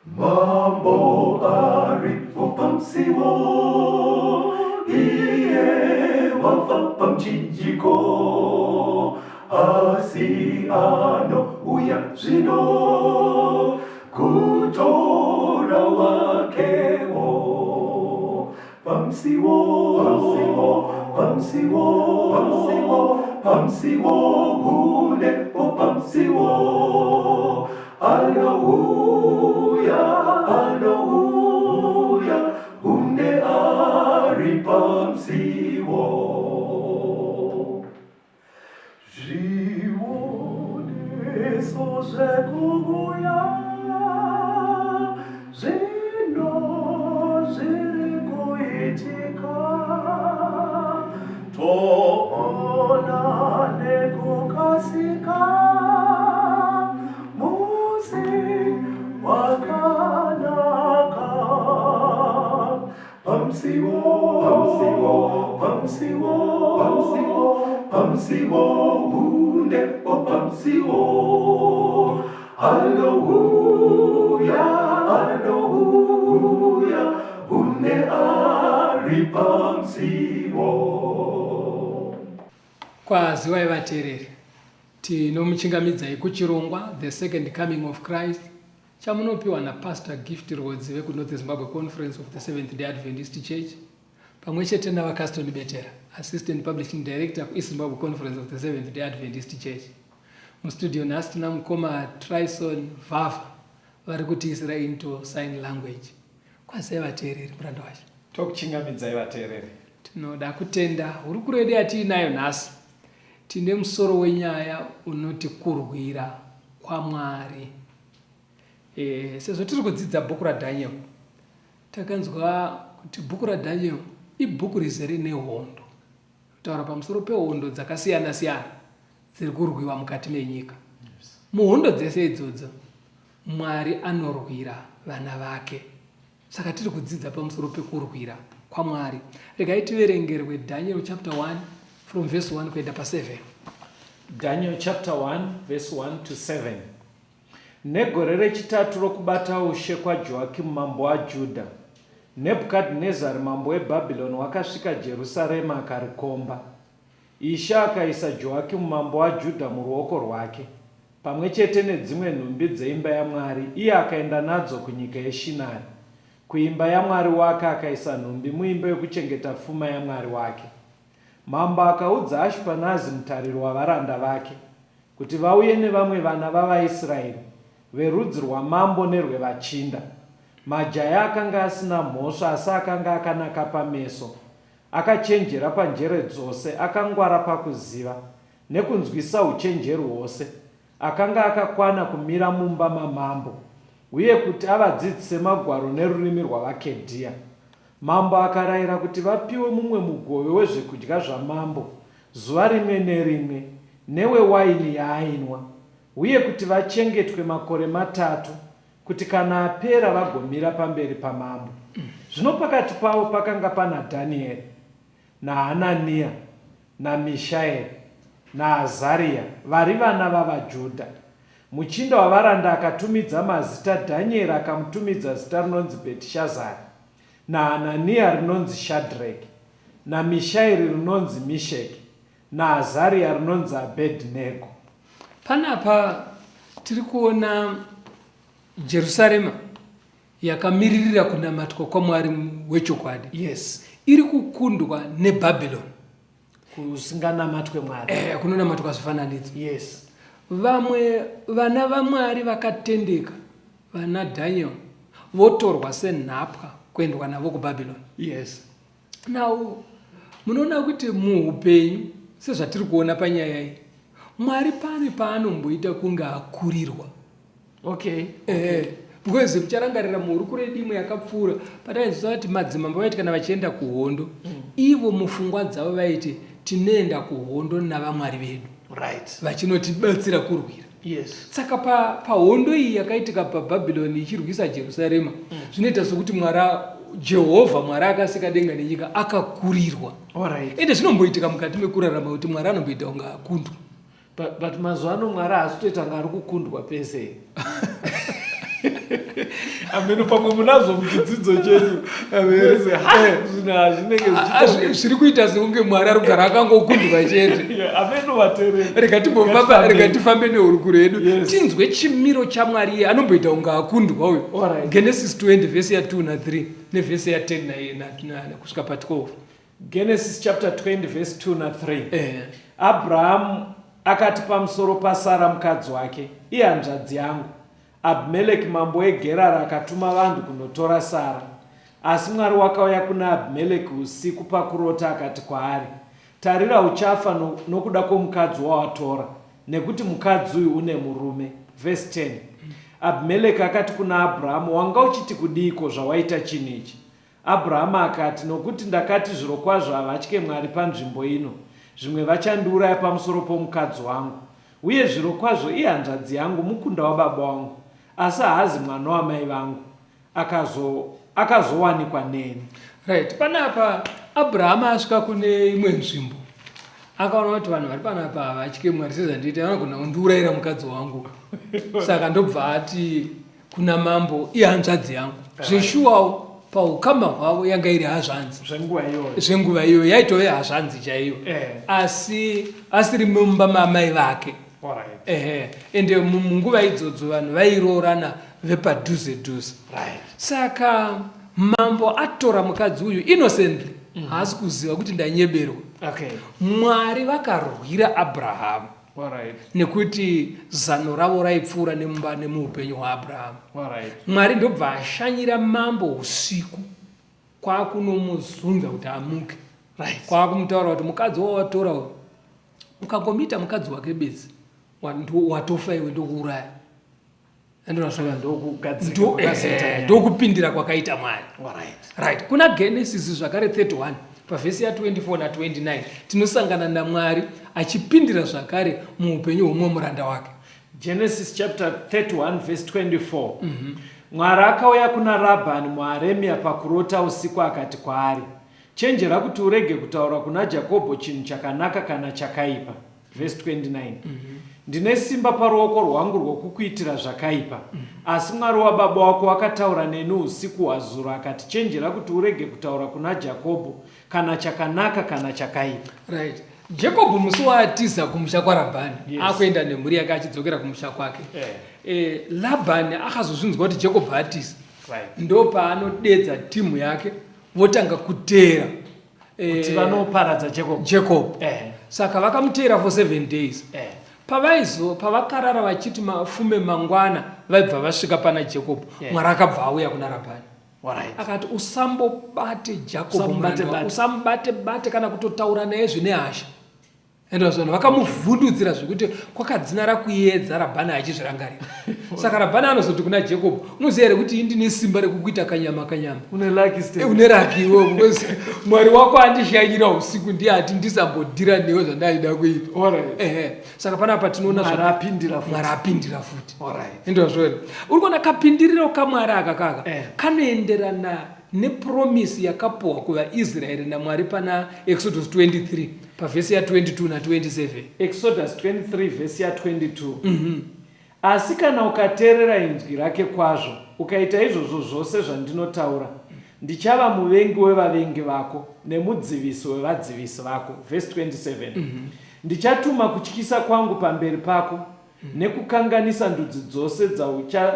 Mambo aripo pamusiwo, iye wafa pamuchinjiko, asi anouya zvino kutora wakewo. Pamusiwo, pamusiwo, pamusiwo, pamusiwo, pamusiwo, hunepo pamusiwo. Anouya, anouya, hunde ari pamusiwo. Zvioniso zvekuuya zvino zviri kuitika, toona nekukasika musi wakanaka. Pamusiwo, pamusiwo, pamusiwo, pamusiwo, pamusiwo, hundepo pamusiwo. Anouya, anouya, hunde ari pamusiwo. Kwaziwai vateereri, tinomuchingamidzai kuchirongwa The Second Coming of Christ chamunopiwa naPastor Gift Rwodzi vekuNorth Zimbabwe Conference of the Seventh Day Adventist Church pamwe chete naVaCaston Betera, Assistant Publishing Director kuEast Zimbabwe Conference of the Seventh Day Adventist Church. Mustudio nhasi tina mukoma Tryson Vava vari kutiisira into sign language. Kwazai vateereri, muranda wacho. Tokuchingamidzai vateereri. Tinoda kutenda hurukuro yedu yatiinayo nhasi. Tine musoro wenyaya unoti kurwira kwaMwari. E, sezvo tiri kudzidza bhuku raDaniel, takanzwa kuti bhuku raDaniel ibhuku rizere nehondo. Kutaura pamusoro pehondo dzakasiyana siyana dziri kurwiwa mukati menyika. Muhondo dzese idzodzo, Mwari anorwira vana vake. Saka tiri kudzidza pamusoro pekurwira kwaMwari. Regai tiverengerwe Daniel chapter 1 from verse 1 kuenda pa7. Daniel chapter 1 verse 1 to 7. Negore rechitatu rokubata ushe kwaJoakimu mambo waJudha, Nebhukadhinezari mambo weBhabhironi wakasvika Jerusarema akarikomba. Ishe akaisa Joakimu mambo waJudha muruoko rwake, pamwe chete nedzimwe nhumbi dzeimba yaMwari, iye akaenda nadzo kunyika yeShinari, kuimba yamwari wake, akaisa nhumbi muimba yokuchengeta fuma yamwari wake. Mambo akaudza Ashipanazi mutariri wavaranda vake, kuti vauye nevamwe vana vavaIsraeri, verudzi rwamambo nerwevachinda, majaya akanga asina mhosva asi akanga akanaka pameso, akachenjera panjere dzose, akangwara pakuziva, nekunzwisisa uchenjeri hwose, akanga akakwana kumira mumba mamambo, uye kuti avadzidzise magwaro nerurimi rwavaKedhia. Mambo akarayira kuti vapiwe mumwe mugove wezvekudya zvamambo zuva rimwe nerimwe, newewaini yaainwa, uye kuti vachengetwe makore matatu, kuti kana apera vagomira pamberi pamambo. Zvino pakati pavo pakanga pana Dhanieri, naHanania, naMishaeri, naAzaria, vari vana vavaJudha. Muchinda wavaranda akatumidza mazita Dhanieri akamutumidza zita rinonzi Bhetishazari, naHanania rinonzi Shadreki, naMishaeri rinonzi Misheki, naAzaria rinonzi Abednego. Panapa tiri kuona Jerusarema yakamiririra kunamatwa kwaMwari wechokwadi. Yes. Iri kukundwa neBhabhiloni. Kusinganamatwe Mwari. Eh, kunonamatwa zvifananidzo. Yes. Vamwe vana vaMwari vakatendeka vana Daniel votorwa senhapwa kuendwa navo kuBhabhiloni. Yes. Now munoona kuti muupenyu sezvatiri kuona panyaya iyi Mwari pane paanomboita kunge akurirwa. Okay. Eh, because mucharangarira muhurukuro yedu imwe yakapfuura patainzwa kuti madzimambo vaiti kana vachienda kuhondo ivo mupfungwa dzavo vaiti tinoenda kuhondo navamwari vedu vachinotibatsira kurwira. Yes. Saka pahondo iyi yakaitika paBhabhironi ichirwisa Jerusarema zvinoita sokuti Mwari Jehovha Mwari akasika denga nenyika akakurirwa. Alright. Ende zvinomboitika mukati mekurarama kuti Mwari anomboita kunge akundwa. But mazuva ano Mwari haasi kutoita kunge ari kukundwa pese. Ameno pamwe munazvo muchidzidzo chenyu. Zvinhu hazvinenge zviri kuita sekunge Mwari ari kugara akangokundwa chete. Ameno vatereri. Rega timbofamba, rega tifambe nehurukuro yedu. Tinzwe chimiro chaMwari iye anomboita kunge akundwa uyu. Genesis 20 vhesi ya 2 na 3 nevhesi ya 10 kusvika pa 12. Genesis chapter 20 verse 2 na 3. Eh. Abrahamu akati pamusoro paSara mukadzi wake, ihanzvadzi yangu. Abhimeleki mambo weGerari akatuma vanhu kunotora Sara. Asi Mwari wakauya kuna Abhimeleki usiku pakurota akati kwaari, Tarira uchafa no, nokuda kwomukadzi wawatora, nekuti mukadzi uyu une murume. Verse 10. Abhimeleki akati kuna Abrahamu, wanga uchiti kudiiko zvawaita chinhu ichi? Abrahama akati, Nokuti ndakati, Zvirokwazvo havatye Mwari panzvimbo ino, zvimwe vachandiuraya pamusoro pomukadzi wangu. Uye zvirokwazvo ihanzvadzi yangu, mukunda wababa wangu, asi haazi mwana wamai vangu, akazo, akazowanikwa neni. Right, panapa Abrahama asvika kune imwe nzvimbo akaona kuti vanhu vari panapa havatye Mwari sezvandiita, vanogona kundiurayira mukadzi wangu, saka ndobva ati kuna mambo ihanzvadzi yangu zveshuwawo paukama hwavo yanga iri hazvanzi zvenguva iyoyo yaitove hazvanzi chaiyo eh. asi asiri mumba maamai vake ehe ende munguva idzodzo vanhu vairoorana vepadhuze dhuze saka mambo atora mukadzi uyu innocently mm. haasi kuziva kuti ndanyeberwa mwari vakarwira abrahamu Alright. Nekuti zano ravo raipfuura nemumba nemuupenyu hwaAbrahamu. Alright. Mwari ndobva ashanyira mambo usiku kwakunomuzunza kuti amuke. Right. Kwakumutaura kuti mukadzi wawatora uyu ukangomuita mukadzi wake bedzi watofa iwe ndokuuraya. Ndokupindira kwakaita Mwari. Right. Kuna Genesis zvakare 31 pavhesi ya 24 na 29 tinosangana naMwari achipindira zvakare muupenyu hwomumwe muranda wake. Genesis chapter 31 verse 24. Mm -hmm. Mwari akauya kuna Rabhani muAremia pakurota usiku akati kwaari, Chenjera kuti urege kutaura kuna Jakobho chinhu chakanaka kana chakaipa. Verse 29. Mm -hmm. Ndine simba paruoko rwangu rwokukuitira zvakaipa. Mm -hmm. Asi Mwari wababa wako wakataura neni usiku hwazuro akati, Chenjera kuti urege kutaura kuna Jakobho kana chakanaka kana chakaipa. Right. Jacob musi waatiza kumusha kwaRabhani yes. akuenda nemhuri yake achidzokera kumusha kwake yeah. E, Labhani akazozvinzwa kuti Jacob atiza right. Ndopaanodedza timu yake votanga kuteera kuti eh, vanoparadza Jacob. Jacob. Eh. Saka vakamuteera for seven days. Eh. Pavaizo pavakarara vachiti mafume mangwana vaibva vasvika pana Jacob. Yeah. Mwari akabva auya kuna Rabhani. Alright. Akati usambobate Jacob Usamubate muranda wako, bate. usamubate bate kana kutotaura naye zvine hasha. Ende vazvona vakamuvhundutsira zvekuti kwakadzinara kuyedza Rabhani achizvirangarira. Saka Rabhani anozoti kuna Jacob, unoziva here kuti ini ndine simba rekukuita kanyama kanyama. Une lucky step. Eh, une lucky iwe because Mwari wako andishanyira usiku ndiye ati ndisambodhira newe zvandaida kuita. Alright. Ehe. Saka panapa tinoona Mwari apindira futi. Mwari apindira futi. Alright. Ende vazvona. Uri kuona kapindiriro kaMwari aka kaka Eh. kanoenderana nepromisi yakapuwa kuvaIsraeri naMwari pana Exodus 23 pavhesi ya 22 na 27. Exodus 23 vhesi ya 22. Mm -hmm. Asi kana ukateerera inzwi rake kwazvo, ukaita izvozvo zvose zvandinotaura, ndichava muvengi wevavengi vako nemudzivisi wevadzivisi vako. Vhesi 27. Mm -hmm. Ndichatuma kutyisa kwangu pamberi pako, mm -hmm. nekukanganisa ndudzi dzose dzaucha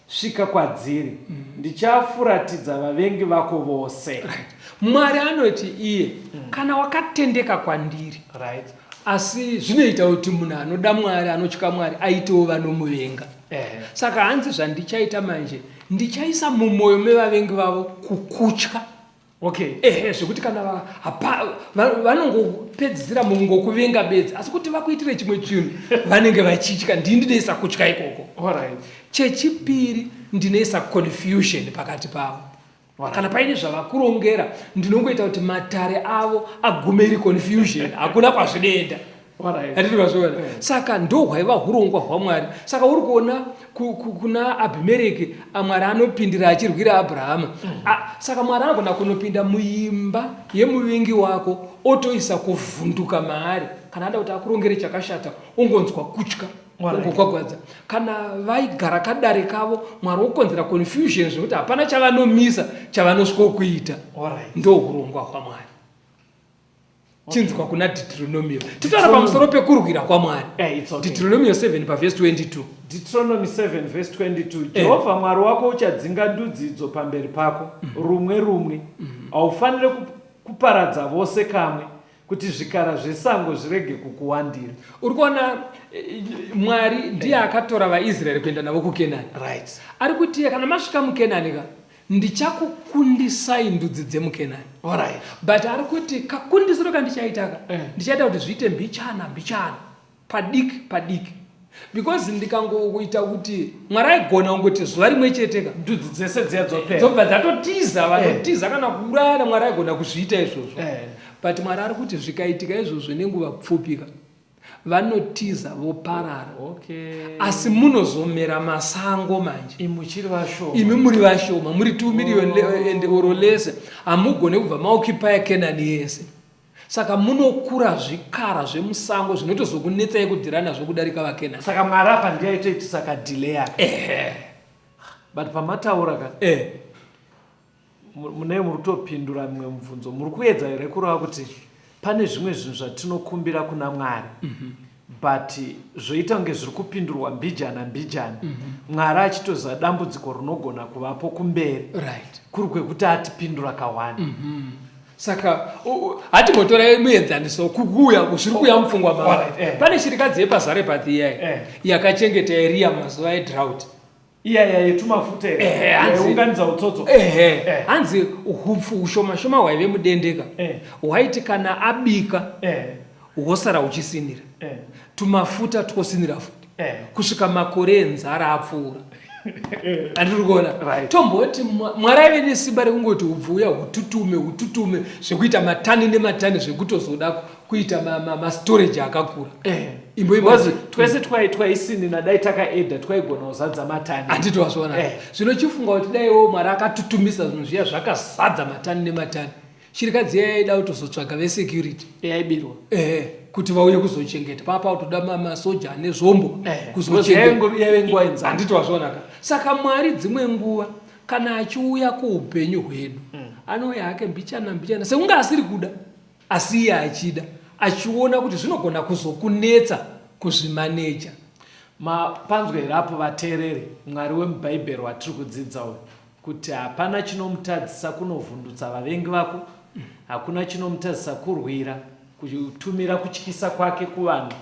Svika kwadziri, ndichafuratidza vavengi vako vose. Right. Mwari anoti iye mm. kana wakatendeka kwandiri right. Asi zvinoita kuti munhu anoda Mwari anotya Mwari aitewo vanomuvenga eh. Saka hanzi zvandichaita manje ndichaisa mumwoyo mevavengi vavo kukutya Okay. Ehe, zvekuti kana vanongopedzisira mungokuvenga bedzi asi kuti vakuitire chimwe chinhu vanenge vachitya ndini ndinoisa kutya ikoko. Alright. Chechipiri ndinoisa confusion pakati pavo. Alright. Kana paine zvavakurongera ndinongoita kuti matare avo agume iri confusion hakuna kwazvinoenda. Hatiti mazviona? Saka ndohwaiva hurongwa hwaMwari. Saka uri kuona kuna Abhimereki Mwari anopindira achirwira Abrahama. Mm. Saka Mwari anogona kunopinda muimba yemuvengi wako otoisa kuvhunduka maari. Kana ada kuti akurongere chakashata ongonzwa kutya. Kugwagwadza. Kana vaigara kadare kavo, Mwari wokonzera confusion zvekuti hapana chavanomisa chavanosvikokuita. Ndo hurongwa hwaMwari. Chinzwa kuna Deuteronomio. Titaura pamusoro pekurwira kwaMwari. Eh, it's okay. Deuteronomio 7 pavhesi 22. Deuteronomy 7 verse 22. Jehovha Mwari wako uchadzinga ndudzi idzo pamberi pako, rumwe rumwe. Haufanire kuparadza vose kamwe, kuti zvikara zvesango zvirege kukuwandira. Uri kuona eh, Mwari ndiye akatora vaIsraeri kuenda navo kuKenani. Ari kuti kana masvika muKenani ka ndichakukundisai ndudzi dzemuKenani. Alright. But ari kuti kakundisiro kandichaita ka Eh. ndichaita kuti zviite mbichana mbichana padiki padiki because ndikangoita kuti Mwari aigona kungoti zuva rimwe chete ka ndudzi dzese dziya dzopera dzobva dzatotiza vanotiza kana kuurayana Mwari aigona kuzviita izvozvo Eh. but Mwari ari kuti zvikaitika izvozvo nenguva pfupi ka vanotiza voparara Okay. asi munozomera masango manje Imi muchiri vashoma. Imi muri vashoma muri 2 million and or less hamugone kubva maoccupy Kenani yese saka munokura zvikara zvemusango zvinotozokunetsai kudhira nazvo kudarika vaKenani. Saka Mwari apa ndiye aitoitisa kadelay aka. Ehe. But pamataura ka. Eh. Mune muri kutopindura mimwe mubvunzo. Muri kuedza here kureva kuti pane zvimwe zvinhu zvatinokumbira kuna Mwari but zvoita kunge zviri kupindurwa mbijana mbijana Mwari achitoziva dambudziko rinogona kuvapo kumberi kuri kwekuti atipindura kawani. Saka hatimbotorai muenzaniso kukuya zviri kuuya mupfungwa mavo. Alright, eh. Pane shirikadzi yepaZarepath iyayi Eh. yakachengeta Eriya mazuva edrought. Iya iya yetumafuta here? Ehe, hanzi- Yaiunganidza utsotso. Ehe, Eh. hanzi hupfu hushoma shoma hwaive mudendeka Eh. hwaiti kana abika Eh. hwosara huchisinira Eh. tumafuta twosinira futi Eh. kusvika makore enzara apfuura. Handiri kuona? Right. Tomboti Mwari aive nesimba rekungoti hupfu uya hututume hututume zvekuita matani nematani zvekutozoda kuita mastorage akakura. Eh. Imbo imbo Because twese twaisinina dai takaedha twaigona kuzadza matani. Handiti wazviona? Eh. Zvino chifunga kuti daiwo Mwari akatutumisa zvinhu zviya zvakazadza matani nematani. Shirikadzi iya yaida kutozotsvaga vesecurity. Yaibirwa. Eh, kuti vauye kuzochengeta. Papa kutoda masoja ane zvombo Eh, kuzochengeta. because yaive nguva yenzara. Handiti wazviona ka? Saka Mwari dzimwe nguva kana achiuya kuupenyu hwedu anouya hake mbichana mbichana sekunge asiri kuda asi iye achida achiona kuti zvinogona kuzokunetsa kuzvimaneja. Mapanzwa here apo vateereri Mwari wemuBhaibheri watiri kudzidza uyu kuti hapana chinomutadzisa kunovhundutsa vavengi vako, hakuna chinomutadzisa kurwira, kutumira kutyisa kwake kuvanhu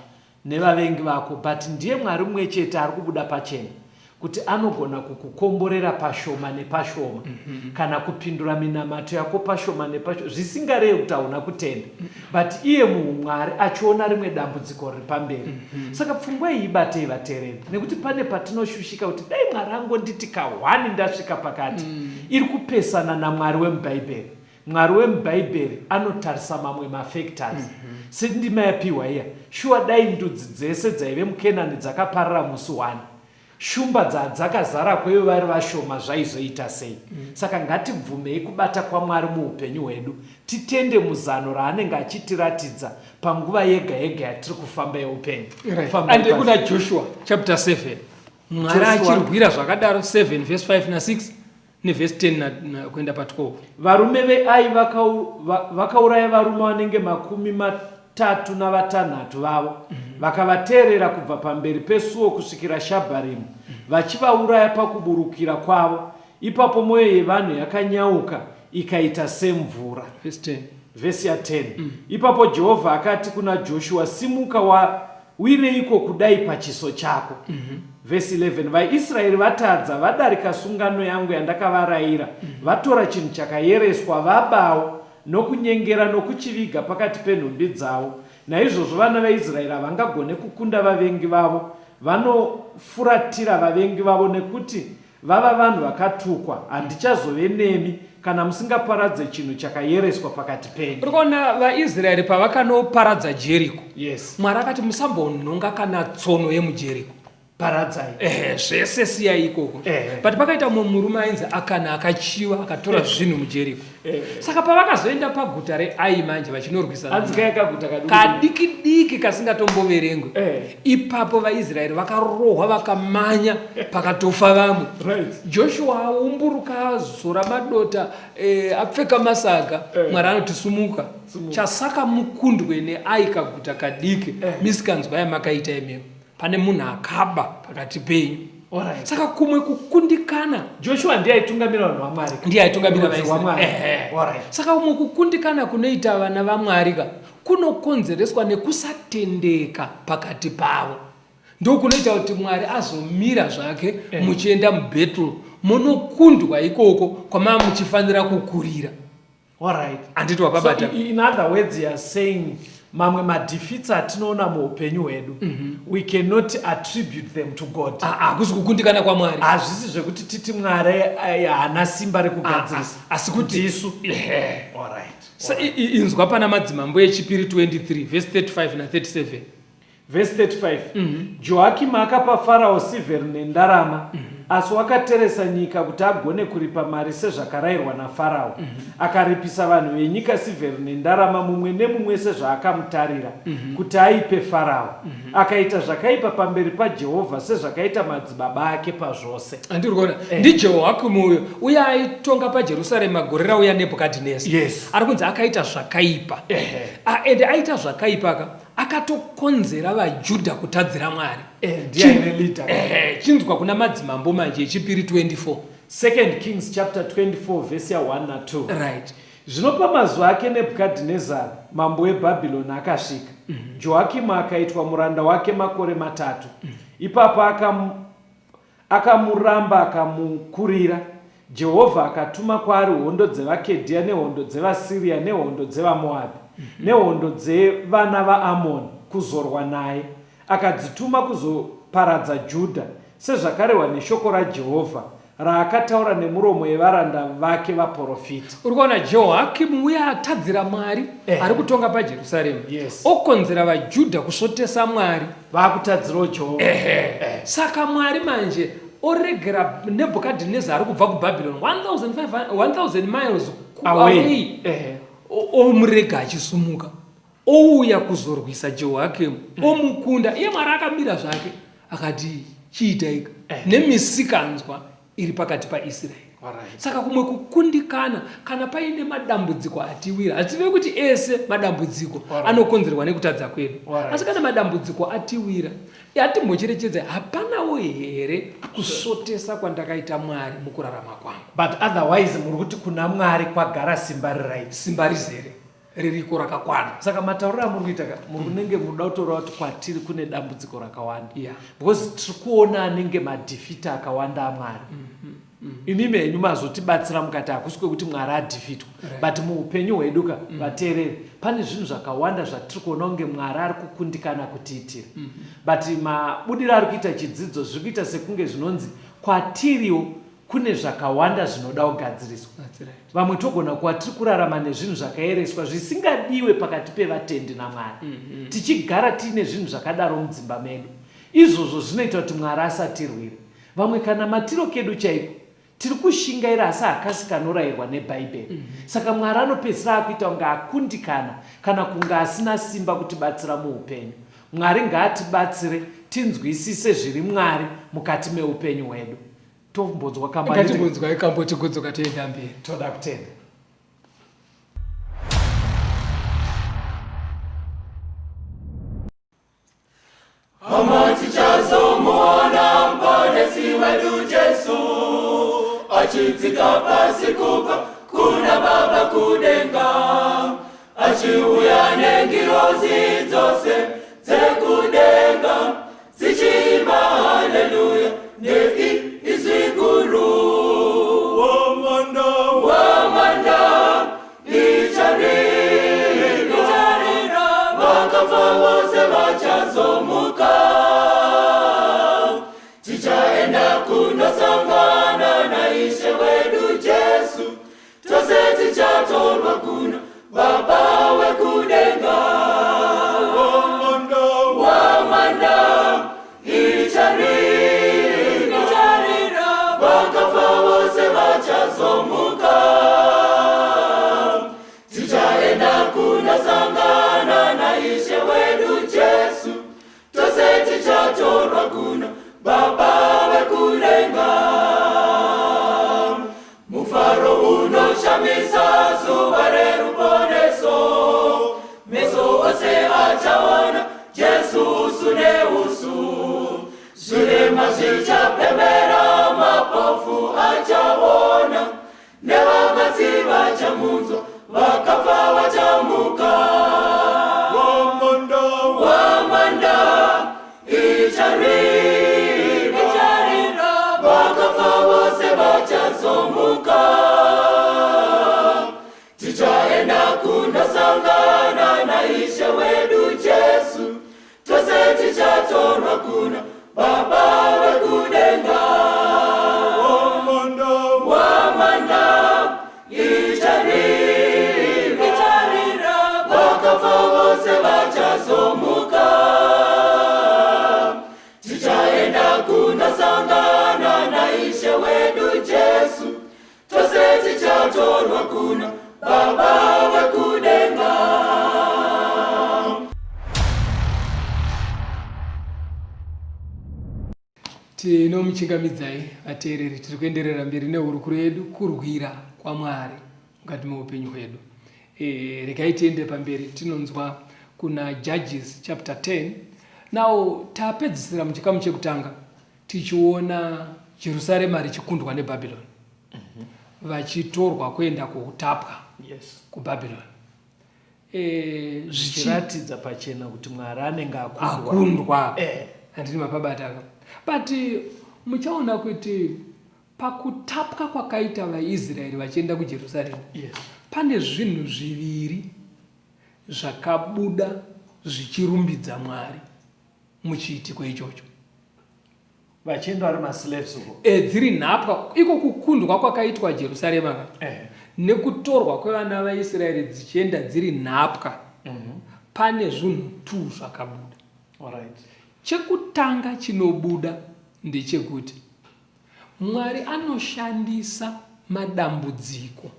nevavengi vako but ndiye Mwari mumwe chete ari kubuda pachena kuti anogona kukukomborera pashoma nepashoma mm -hmm. kana kupindura minamato yako pashoma nepashoma zvisingarevi kuti hauna kutenda mm -hmm. but iye muumwari achiona rimwe dambudziko riri pamberi mm -hmm. saka pfungwa iyi ibatei vatereri nekuti pane patinoshushika kuti dai Mwari angonditi kahwani ndasvika pakati mm. iri kupesana naMwari wemubhaibheri Mwari wemubhaibheri anotarisa mamwe mafactors mm -hmm. sendima yapiwa iya shuwa dai ndudzi dzese dzaive muKenani dzakaparara musi one shumba dzadzakazara kweve vari vashoma zvaizoita sei mm. Saka ngatibvumei kubata kwaMwari muupenyu hwedu titende muzano raanenge achitiratidza panguva yega yega yatiri kufamba yeupenyu right. Ande kuna Joshua chapter 7 Mwari achirwira zvakadaro 7 verse 5 na 6 nevhesi 10 kuenda pa12. Varume veAi vakauraya varume vanenge makumi matatu navatanhatu vavo, vakavateerera kubva pamberi pesuo kusvikira Shabharimu, vachivauraya pakuburukira kwavo. Ipapo mwoyo yevanhu yakanyauka ikaita semvura. Vhesi 10. Vhesi ya 10. Ipapo Jehovha akati kuna Joshua, Simuka Wawireiko kudai pachiso chako? Vhesi 11, VaIsraeri vatadza, vadarika sungano yangu yandakavarayira, vatora chinhu chakayereswa, vabawo, nokunyengera, nokuchiviga pakati penhumbi dzavo. Naizvozvo vana vaIsraeri havangagone kukunda vavengi vavo, vanofuratira vavengi vavo, nekuti Vava vanhu vakatukwa, handichazove nemi kana musingaparadze chinhu chakayereswa pakati penyu. Uri kuona vaIsraeri pavakanoparadza Jeriko, Yes. Mwari akati musambonhonga kana tsono yemuJeriko. Paradzai. Ehe, zvese siyai ikoko. Ehe. But pakaita mumwe murume ainzi Akani akachiva akatora zvinhu muJeriko. Ehe. Saka pavakazoenda paguta reAi manje vachinorwisana Hanzi kaya kaguta kaduku. Kadiki diki kasingatomboverengwi. Ehe. Ipapo vaIsraeri vakarohwa vakamanya pakatofa vamwe. Right. Joshua aumburuka azora madota eh, apfeka masaga Eh. Mwari anoti sumuka. Sumuka. Chasaka mukundwe neAi kaguta kadiki Eh. misikanzwa yamakaita imimi. Pane munhu akaba pakati penyu. Alright. Saka kumwe kukundikana Joshua ndiye aitungamira vanhu vaMwari. ndiye aitungamira Rudzi vaIsraeri. rwaMwari. Ehe. Alright. Saka kumwe kukundikana kunoita vana vaMwari ka kunokonzereswa nekusatendeka pakati pavo. Ndokunoita kuti Mwari azomira zvake Eh. muchienda mubattle monokundwa ikoko kwamava muchifanira kukurira. Alright. Handiti wapabata? So, in other words, you are saying mamwe madefeats atinoona muupenyu hwedu mm -hmm. we cannot attribute them to God. Hakusi kukundikana kwaMwari. Hazvisi zvekuti titi Mwari eh, haana simba rekugadzirisa. Ah, ah, asi kuti ndisu. Alright. So, inzwa pana Madzimambo echipiri 23 verse 35 na 37. Vhesi 35, Joakimi akapa Farao sirveri nendarama, asi wakateresa nyika kuti agone kuripa mari sezvakarayirwa naFarao. Akaripisa vanhu venyika sirveri nendarama, mumwe nemumwe sezvaakamutarira, kuti aipe Farao. Akaita zvakaipa pamberi paJehovha, sezvakaita madzibaba ake pazvose. Handiri kuona ndiJehoakimu uyo uye aitonga paJerusarema gore rauya Nebhukadhineza. Yes. Ari kunzi akaita zvakaipa. Ah, ende aita zvakaipa ka akatokonzera vaJudha kutadzira Mwari. Eh, ndiye aive leader. Eh, chinzwa kuna Madzimambo manje echipiri 24. Second Kings chapter 24 verse ya 1 na 2. Right. Zvino pamazuva ake Nebhukadhinezari mambo weBhabhironi akasvika. Joakimu akaitwa muranda wake makore matatu. Ipapo akam, Akamuramba akamukurira. Jehovha akatuma kwaari hondo dzevaKedhia nehondo dzevaSiria nehondo dzevaMoabhi nehondo dzevana vaAmoni kuzorwa naye, akadzituma kuzoparadza Judha, sezvakarehwa neshoko raJehovha raakataura nemuromo yevaranda vake vaprofita. Uri kuona Jehoakimu uya atadzira Mwari Eh. ari kutonga paJerusarema Yes. okonzera vaJudha kusvotesa Mwari. Vakutadzirawo Jehovha. Ehe. Saka Mwari manje oregera Nebhukadhineza ari kubva kuBhabhironi 1500 1000 miles ku- Away. away. Ehe. Omurega achisumuka ouya kuzorwisa Jehoakimu omukunda. Iye Mwari akamira zvake akati chiitaika Eh. nemisikanzwa iri pakati paIsraeri. Alright. Saka kumwe kukundikana kana paine madambudziko atiwira, hative kuti ese madambudziko Alright. anokonzerwa nekutadza kwedu, Alright. asi kana madambudziko atiwira atimbocherechedza, hapanawo here kusvotesa kwandakaita Mwari mukurarama kwangu? But otherwise muri kuti kuna Mwari kwagara simba riright. Simba rizere ririko rakakwana. Saka matauriro amuri kuita ka, muri kunenge munoda kutoreva kuti kwatiri kune dambudziko rakawanda. Yeah. Because tiri kuona anenge madhifita akawanda aMwari. Imimi henyu mazotibatsira mukati hakusi kwekuti Mwari adhifitwa. Right. But muupenyu hwedu ka, vateereri, pane zvinhu zvakawanda zvatiri kuona kunge Mwari ari kukundikana kutiitira. But mabudiro ari kuita chidzidzo zviri kuita sekunge zvinonzi kwatiriwo kune zvakawanda zvinoda kugadziriswa. That's right. Vamwe togona kuva tiri kurarama nezvinhu zvakaereswa zvisingadiwe pakati pevatendi naMwari, tichigara tiine zvinhu zvakadaro mudzimba medu. Izvozvo zvinoita kuti Mwari asatirwire. Vamwe kanamatiro kedu chaiko tiri kushingaira asi hakasi kanorayirwa neBhaibheri. Saka Mwari anopedzisira akuita kunge akundikana kana kunge asina simba kutibatsira muupenyu. Mwari ngaatibatsire tinzwisise zviri Mwari mukati meupenyu hwedu. Tombonzwa kambo. Ngatimbonzwai kambo tigodzoka toenda mberi. Toda kutenda. Hama tichazomuona muponesi wedu Jesu achidzika pasi kubva kuna Baba kudenga achiuya nengirozi dzose dzekudenga dzichiimba haleluya nei izwi guru wamanda wamanda icharira vakafa vose vachazomuka tichaenda kunosangana naIshe wedu Jesu tose tichatorwa kuna Baba wekudenga. Wamanda, wamanda, icharira. Tinomuchingamidzai vateereri, tiri kuenderera mberi nehurukuro yedu kurwira kwaMwari mukati meupenyu hwedu. E, regai tiende pamberi tinonzwa kuna Judges chapter 10. Now tapedzisira muchikamu chekutanga tichiona Jerusarema richikundwa neBhabhironi vachitorwa kuenda kuutapwa yes. kuBhabhironi. Eh, zvichiratidza pachena kuti Mwari anenge akundwa eh. Handini mapabata ka but muchaona kuti pakutapwa kwakaita vaIsraeri vachienda kuJerusarema yes. Pane zvinhu zviviri zvakabuda zvichirumbidza Mwari muchiitiko ichocho. Vachienda vari maslaves uko. E, dziri nhapwa iko kukundwa kwakaitwa Jerusarema ka eh. Nekutorwa kwevana vaIsraeri dzichienda dziri nhapwa Pane zvinhu two zvakabuda. Alright. Chekutanga chinobuda ndechekuti Mwari anoshandisa madambudziko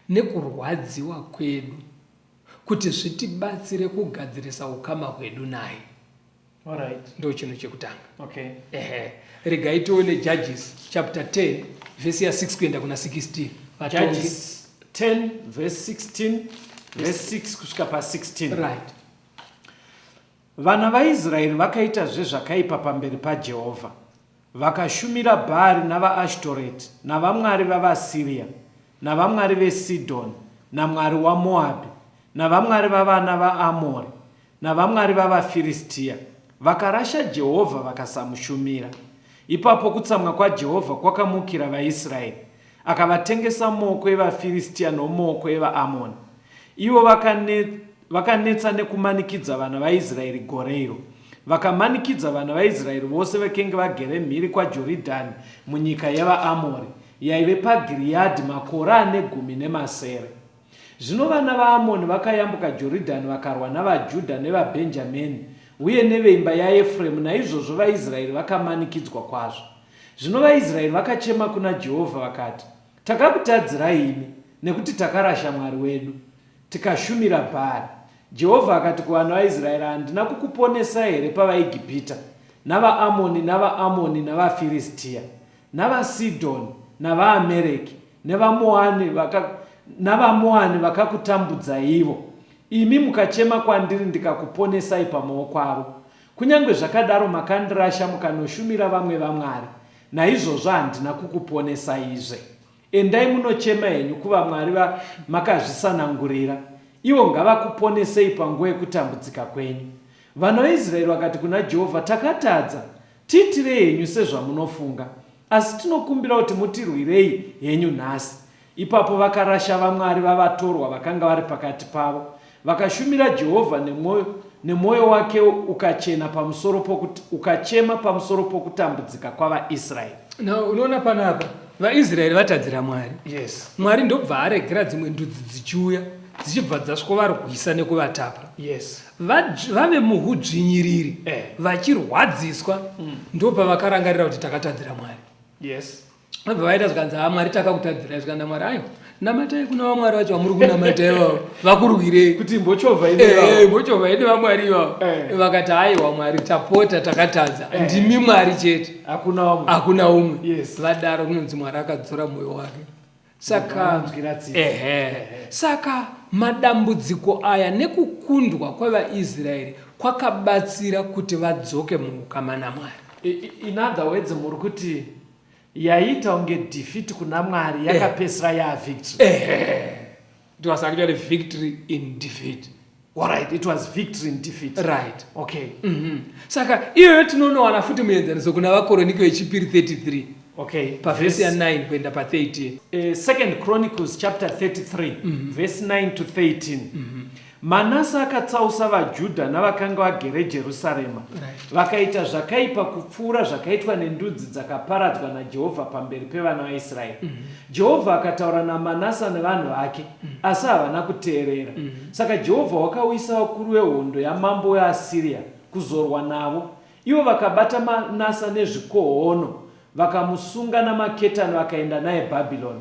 nekurwadziwa kwedu kuti zvitibatsire kugadzirisa ukama hwedu naye. Alright. Ndo chinhu chekutanga. Okay. Ehe. Regai tione Judges chapter 10 verse ya 6 kuenda kuna 16. Vatongi. Judges 10 verse 16 verse 6 kusvika pa 16. Right. Vana vaIsraeri vakaitazve zvakaipa pamberi paJehovha. Vakashumira Bhaari navaAshtoreti, navamwari vavaSiria, navamwari veSidhoni, namwari waMoabhi, navamwari vavana vaAmori, navamwari vavaFiristia. Vakarasha Jehovha vakasamushumira. Ipapo kutsamwa kwaJehovha kwakamukira vaIsraeri, akavatengesa mumaoko evaFiristia nomumaoko evaAmoni. Ivo vakanetsa nekumanikidza vana vaIsraeri gore iro. Vakamanikidza vana vaIsraeri vose vakenge vagere mhiri kwaJoridhani munyika yevaAmori, yaive paGiriyadhi, makore ane 16. Zvino vana vaAmoni vakayambuka Joridhani vakarwa navaJudha nevaBhenjamini uye neveimba yaEfremu, naizvozvo vaIsraeri vakamanikidzwa kwazvo. Zvino vaIsraeri vakachema kuna Jehovha vakati, Takakutadzirai imi, nekuti takarasha Mwari wedu, tikashumira Bhaari. Jehovha akati kuvana vaIsraeri, Handina kukuponesai here pavaEgipita, navaAmoni, navaAmoni, navaFiristia, navaSidhoni, navaAmereki, nevaMoani vaka, navaMoani vakakutambudzaivo? Imi mukachema kwandiri ndikakuponesai pamaoko avo. Kunyange zvakadaro makandirasha mukanoshumira vamwe vamwari, naizvozvo handina kukuponesaizve. Endai munochema henyu kuvamwari vamakazvisanangurira, ivo ngavakuponesei panguva yekutambudzika kwenyu. Vana vaIsraeri vakati kuna Jehovha, Takatadza, tiitirei henyu sezvamunofunga, asi tinokumbira kuti mutirwirei henyu nhasi. Ipapo vakarasha vamwari vavatorwa vakanga vari pakati pavo, vakashumira Jehovha nemwoyo, nemwoyo wake ukachena pamusoro pokuti, ukachema pamusoro pokutambudzika kwavaIsraeri. Now, unoona panapa vaIsraeri vatadzira Mwari. Yes. Mwari ndobva aregera dzimwe ndudzi dzichiuya dzichibva dzasvikovarwisa nekuvatapa. Yes. Vave muhudzvinyiriri eh. Vachirwadziswa ndopavakarangarira kuti takatadzira Mwari. Yes. Vabva vaita zvikanzi ha Mwari takakutadzirai, zvikanzi Mwari aiwa namatai kuna vamwari vacho vamuri kunamata ivavo vakurwirei kuti mbochovha ine eh, mbochovha ine vamwari ivavo eh. Vakati aiwa Mwari tapota takatadza eh. Ndimi Mwari chete hakuna umwe, hakuna umwe. Yes. Vadaro kunonzi Mwari akadzora mwoyo wake. Saka ehe saka madambudziko aya nekukundwa kwevaIsraeri kwakabatsira kuti vadzoke muukama naMwari. In other words muri kuti yaiita kunge defeat kuna Mwari yakapedzisira yaa victory. Ehe. It was actually victory in defeat. Alright, it was victory in defeat. Right. Okay. Saka iyoyo tinonowana futi muenzaniso kuna vaKoronike vechipiri 33. Okay. Pavhesi ya 9 kuenda pa 13. Second Chronicles chapter 33 verse 9 to 13. Manase akatsausa vaJudha navakanga vagere Jerusarema, vakaita zvakaipa kupfuura zvakaitwa nendudzi dzakaparadzwa naJehovha pamberi pevana vaIsraeri. Jehovha akataura naManase nevanhu vake, asi havana kuteerera. Saka Jehovha wakauyisa vakuru vehondo yamambo weAsiria kuzorwa navo, ivo vakabata Manase nezvikohono, vakamusunga namaketani vakaenda naye Bhabhironi.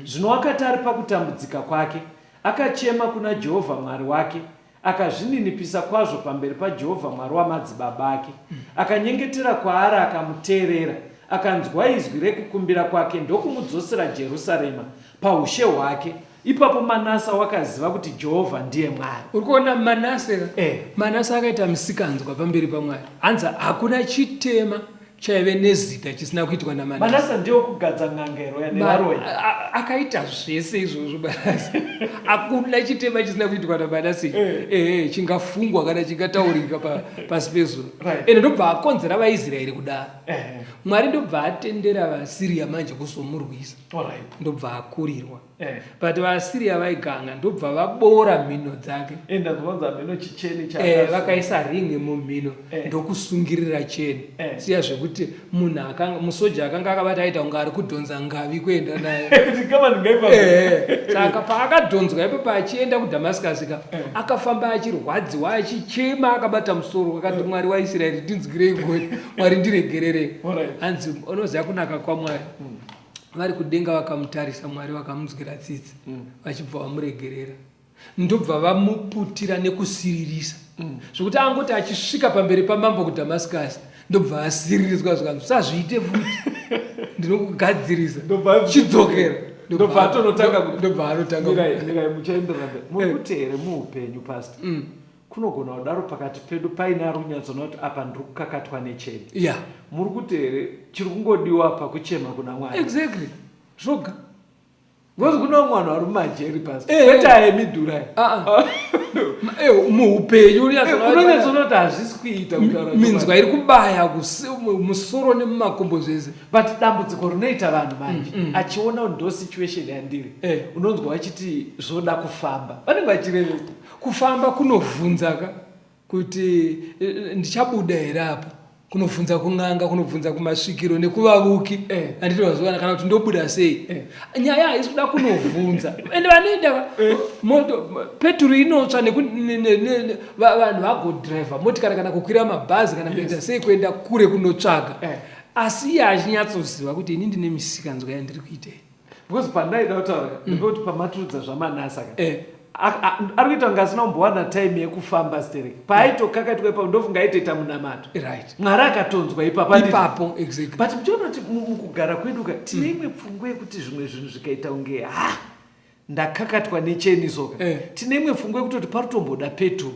Zvino wakati ari pakutambudzika kwake, Akachema kuna Jehovha Mwari wake, akazvininipisa kwazvo pamberi paJehovha Mwari wamadzibaba ake. Akanyengetera kwaari akamuteerera, Akanzwa izwi rekukumbira kwake ndokumudzosera Jerusarema paushe hwake. Ipapo Manasa wakaziva kuti Jehovha ndiye Mwari. Uri kuona Manase ka? Eh. Manase akaita misikanzwa pamberi paMwari. Hanzi hakuna chitema chaive nezita chisina kuitwa naManase. Manase ndiye wekugadza n'anga iroya nevaroyi. Akaita zvese izvozvo Manase. Hakuna chitema chisina kuitwa naManase. Eh. Eh, chingafungwa kana chingataurika pasi pezuva. Right. Ende ndobva akonzera vaIsraeri kudaro. Eh. Mwari ndobva atendera vaSiria manje kuzomurwisa. Alright. Ndobva akurirwa. Eh. But vaAsiria vaiganga ndobva vaboora mhino dzake. Enda zvinonzi hamhino chicheni cha Eh, vakaisa ring mumhino Eh. ndokusungirira cheni Eh. siya zvekuti munhu akanga musoja akanga akabata aita kunge ari kudhonza ngavi kuenda naye Kuti kama ndingaipa. Eh, saka paakadhonzwa ipapo achienda kuDhamascus ka Eh. akafamba achirwadziwa achichema akabata musoro akati Mwari waIsraeri ndinzwirei ngoni Mwari ndiregererei Alright. hanzi unoziva kunaka kwaMwari vari kudenga vakamutarisa Mwari vakamunzwira tsitsi vachibva vamuregerera ndobva vamuputira nekusiririsa zvekuti angoti achisvika pamberi pamambo kuDhamascus ndobva asiririswa zvikanzi usazviite futi ndinokugadzirisa Ndobva- chidzokera Ndobva atonotanga ku- ndobva anotanga Mirai, mirai muchaenderera mberi. Muri kuti here muupenyu pastor? Mm. Kunogona kudaro pakati pedu paine ari kunyatsoona kuti apa ndiri kukakatwa necheni. Ya Muri kuti here chiri kungodiwa apa kuchema kuna Mwari? Exactly zvoga. Because kune vamwe vanhu vari mumajeri pastor. Eh. Kwete aya emidhura aya. Ah, ah. Eh, muupenyu unonyatsoona kuti hazvisi kuita kutaura minzwa iri kubaya musoro nemumakumbo zvese. But dambudziko rinoita vanhu manje achiona kuti ndo situation yandiri Eh. unonzwa vachiti zvoda kufamba vanenge vachirevesa. Kufamba kunovhunza ka kuti eh, ndichabuda here apa kunobvunza kun'anga kunobvunza kumasvikiro nekuvavuki Eh. handiti vazowana kana kuti ndobuda sei Eh. nyaya haisi kuda kunovhunza ende vanoenda moto peturu inotsva vanhu vagodhiraivha motikari kana kukwira mabhazi kana kuenda sei kuenda kure kunotsvaga Eh. asi iye achinyatsoziva kuti ini ndine misikanzwa yandiri kuita iyi. Because pandaida kutaura ndepekuti pamaturudza zvaManasa ka Eh. Ari kuita kunge asina kumbowana time yekufamba stereki paaitokakatwa ipapo ndofunga aitoita munamato right Mwari akatonzwa ipapo handiti? Ipapo exactly. But muchiona kuti mukugara kwedu ka tine imwe pfungwa yekuti zvimwe zvinhu zvikaita kunge ha ndakakatwa necheni soka Eh. tine imwe pfungwa yekutoti paritomboda peturu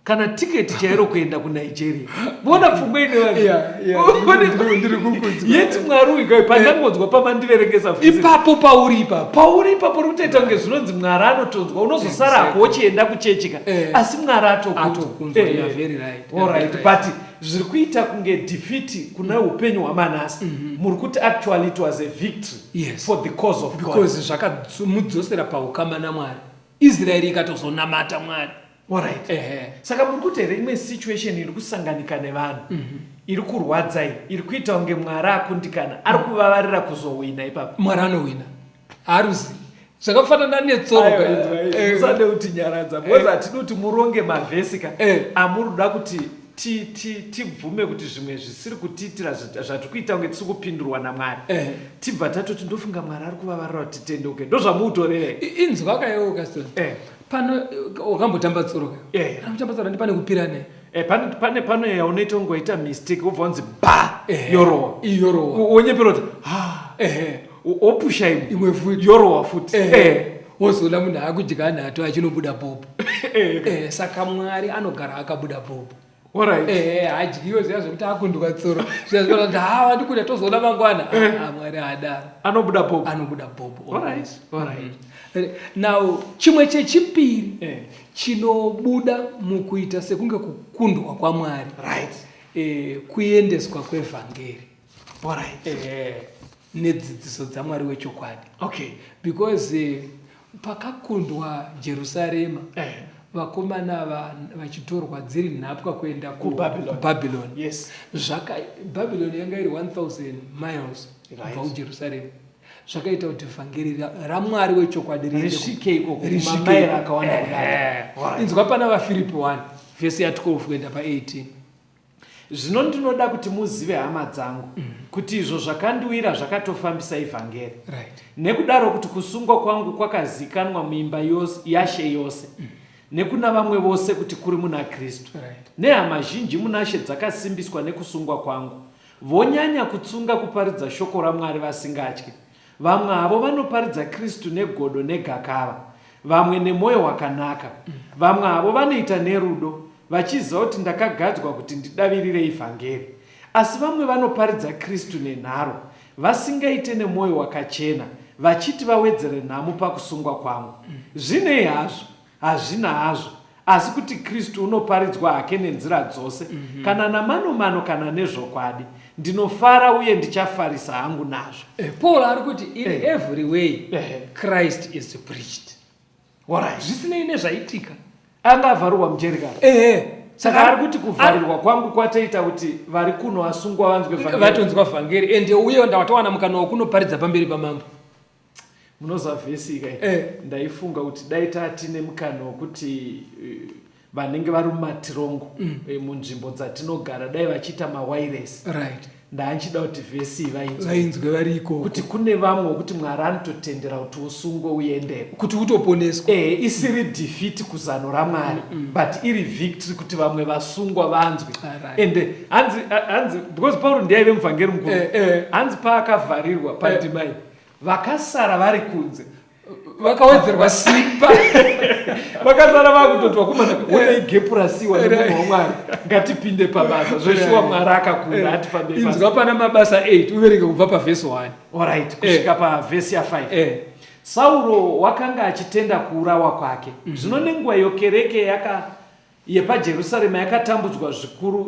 kana tiketi chairo kuenda kuNigeria vona pfungwa ine vanhu. Yeah, yeah, ndiri kukunzwa. Yeti Mwari uyu kai pandangonzwa pamandiverengesa vhesi. Ipapo pauri ipapo Pauri ipapo uri kutoita kunge zvinonzi Mwari anotonzwa unozosara Exactly. hako wochienda kuchechi ka Eh. asi Mwari atokunzwa. Atokunzwa, Eh. you are very right. You are Alright, very right. but zviri kuita kunge defeat kuna upenyu hwaManase muri kuti actually it was a victory Yes. for the cause of God. Because zvakamudzosera paukama naMwari Israeri ikatozonamata Mwari. Alright. Ehe. Saka muri kuti here imwe situation iri kusanganika nevanhu iri kurwadza iyi iri kuita kunge Mwari akundikana ari kuvavarira kuzowina ipapo? Mwari anowina haruzi zvakafanana netsoro Aiwa, inzwa, musade kutinyaradza because hatidi kuti muronge mavhesi ka Eh. amuri kuti tibvume kuti zvimwe zvisiri kutiitira zvatiri kuita kunge tisiri kupindurwa naMwari tibva tatoti ndofunga Mwari ari kuvavarira kuti titendeuke ndozvamuutorere. Inzwa kaiwo Caston Eh. Pano wakambotamba tsoro ka? Eh. Kana kutamba tsoro ndipane kupira ne. Eh, pane pane pano yaunoita ungoita mistake wobva wanzi ba Eh. yorowa. Yorowa. Wonyepera kuti ha Ehe. wopusha imwe. Imwe futi. Yorowa futi. Eh. Eh. Wozoona munhu akudya nhatu achinobuda popo. Eh. Eh, saka Mwari anogara akabuda popo. Alright. Eh, hadyiwe zviya zvekuti akundwa tsoro. Zviya zvekuti kuti ha wandikunda tozoona mangwana. Eh. Ah, Mwari haadaro. Anobuda popo. Anobuda popo. Alright. Alright. Now chimwe chechipiri Eh. chinobuda mukuita sekunge kukundwa kwaMwari. Right. Eh, kuendeswa kwevhangeri. Alright. Eh, nedzidziso dzaMwari wechokwadi. Okay. Because pakakundwa Jerusarema Eh. vakomana vachitorwa dziri nhapwa kuenda kuBabylon. kuBabylon. Yes. Babylon yanga iri 1000 miles Right. kubva kuJerusarema. Zvakaita kuti vhangeri raMwari wechokwadi riende Risvike ikoko, risvike kumamaira ikoko. akawanda kudaro. Eh. Alright. Inzwa pana vaFiripi 1 vhesi ya 12 kuenda pa 18. Zvino ndinoda kuti muzive hama dzangu kuti izvo zvakandiwira zvakatofambisa ivhangeri. Right. Nekudaro kuti kusungwa kwangu kwakazikanwa muimba yose, yaShe yose nekuna vamwe vose kuti kuri muna Kristu. Right. Nehama zhinji munaShe dzakasimbiswa nekusungwa kwangu. Vonyanya kutsunga kuparidza shoko raMwari vasingatyi. Vamwe havo vanoparidza Kristu negodo negakava, vamwe nemwoyo wakanaka. Vamwe havo vanoita nerudo, vachiziva kuti ndakagadzwa kuti ndidavirire ivhangeri. Asi vamwe vanoparidza Kristu nenharo, vasingaite nemwoyo wakachena, vachiti vawedzere nhamo pakusungwa kwangu. Zvinei hazvo? Hazvina hazvo, asi kuti Kristu unoparidzwa hake nenzira dzose, kana namanomano kana nezvokwadi. Ndinofara uye ndichafarisa hangu nazvo. Paul ari kuti in every way Christ is preached. Alright. Zvisinei nezvaitika. Anga avharirwa mujeri kare. Ehe. Saka ari kuti kuvharirwa kwangu kwatoita kuti vari kuno asungwa vanzwe vhangeri. Vatonzwa vhangeri ende uye ndawatowana mukana wekunoparidza pamberi pamambo. Munoziva vhesi ika Ndaifunga kuti dai tatine mukana wekuti vanenge vari mumatirongo munzvimbo dzatinogara dai vachiita mawairesi. Ndaanchida kuti vhesi iyi vainzwe. Vainzwe vari ikoko. Kuti kune vamwe wekuti Mwari anototendera kuti usungwe uendeko. Kuti utoponeswa. Isiri defeat kuzano raMwari, but iri victory kuti vamwe vasungwa vanzwe. Ende hanzi, hanzi because Pauro ndiye aive muvhangeri mukuru. Hanzi paakavharirwa pandima iyi, vakasara vari kunze vakawedzerwa simba. Vakasara vakutoti vakomana, onai gepu rasiwa nemunhu waMwari, ngatipinde pabasa. Zveshuwa Mwari akakunda, atifambe basa. Inzwa pana Mabasa 8 uverenge kubva pavhesi 1. Alright, kusvika pavhesi ya 5. Sauro wakanga achitenda kuurawa kwake. Zvino nenguva iyo kereke yepaJerusarema yakatambudzwa zvikuru,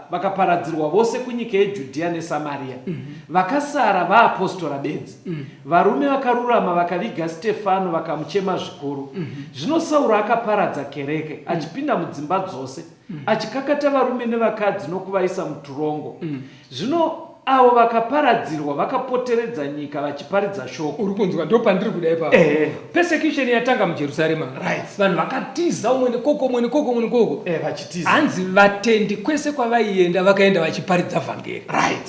vakaparadzirwa vose kunyika yeJudhea neSamaria. Vakasara vaapostora bedzi. Varume vakarurama vakaviga Stefano, vakamuchema zvikuru. Zvino Sauro akaparadza kereke, achipinda mudzimba dzose, achikakata varume nevakadzi nokuvaisa muturongo. Zvino avo vakaparadzirwa vakapoteredza nyika vachiparidza shoko. Uri kunzwa, ndo pandiri kuda ipapo. Persecution yatanga muJerusarema. Vanhu vakatiza umwe nekoko, umwe nekoko, umwe nekoko. Vachitiza. Hanzi vatendi kwese kwavaienda vakaenda vachiparidza vhangeri.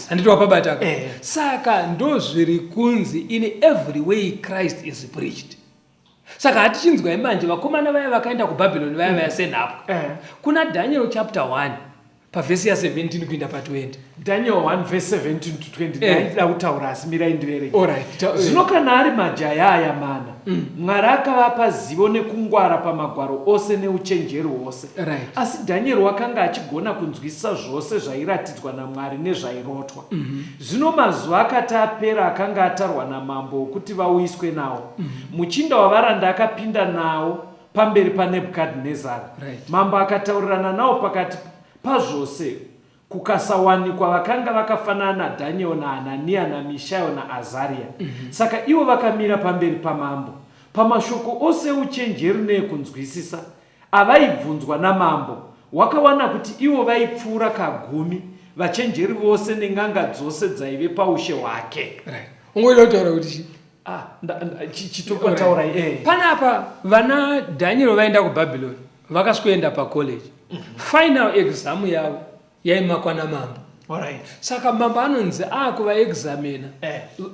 Handiti wapabata ka? Saka ndozviri kunzi in every way Christ is preached. Saka hatichinzwai manje vakomana vaya vakaenda kuBhabhironi vaya vaya senhapwa. Kuna Daniel chapter 1 pavhesi ya 17 kuinda pa 20. Daniel 1 verse 17 to 20. Ndaida kutaura asi mirai ndiverenge. Alright. Zvino kana ari majaya aya mana, Mwari akavapa zivo nekungwara pamagwaro ose neuchenjeri hwose. Asi Daniel wakanga achigona kunzwisisa zvose zvairatidzwa naMwari nezvairotwa. Zvino mazuva akati apera akanga atarwa namambo okuti vauyiswe nawo, muchinda wavaranda akapinda nawo pamberi paNebhukadhinezari. Mambo akataurirana nawo pakati pazvose, kukasawanikwa vakanga vakafanana naDhanieri naHanania naMishaeri naAzaria. Saka ivo vakamira pamberi pamambo. Pamashoko ose euchenjeri neekunzwisisa avaibvunzwa namambo, wakawana kuti ivo vaipfuura kagumi vachenjeri vose nen'anga dzose dzaive paushe hwake. Ungoida kutaura kuti chii? Chitopataurai. Panapa vana Daniel vaenda kuBhabhironi, vakaswenda pacollege. Final exam yavo yaimakwa namambo. Saka mambo anonzi akuvaexamina,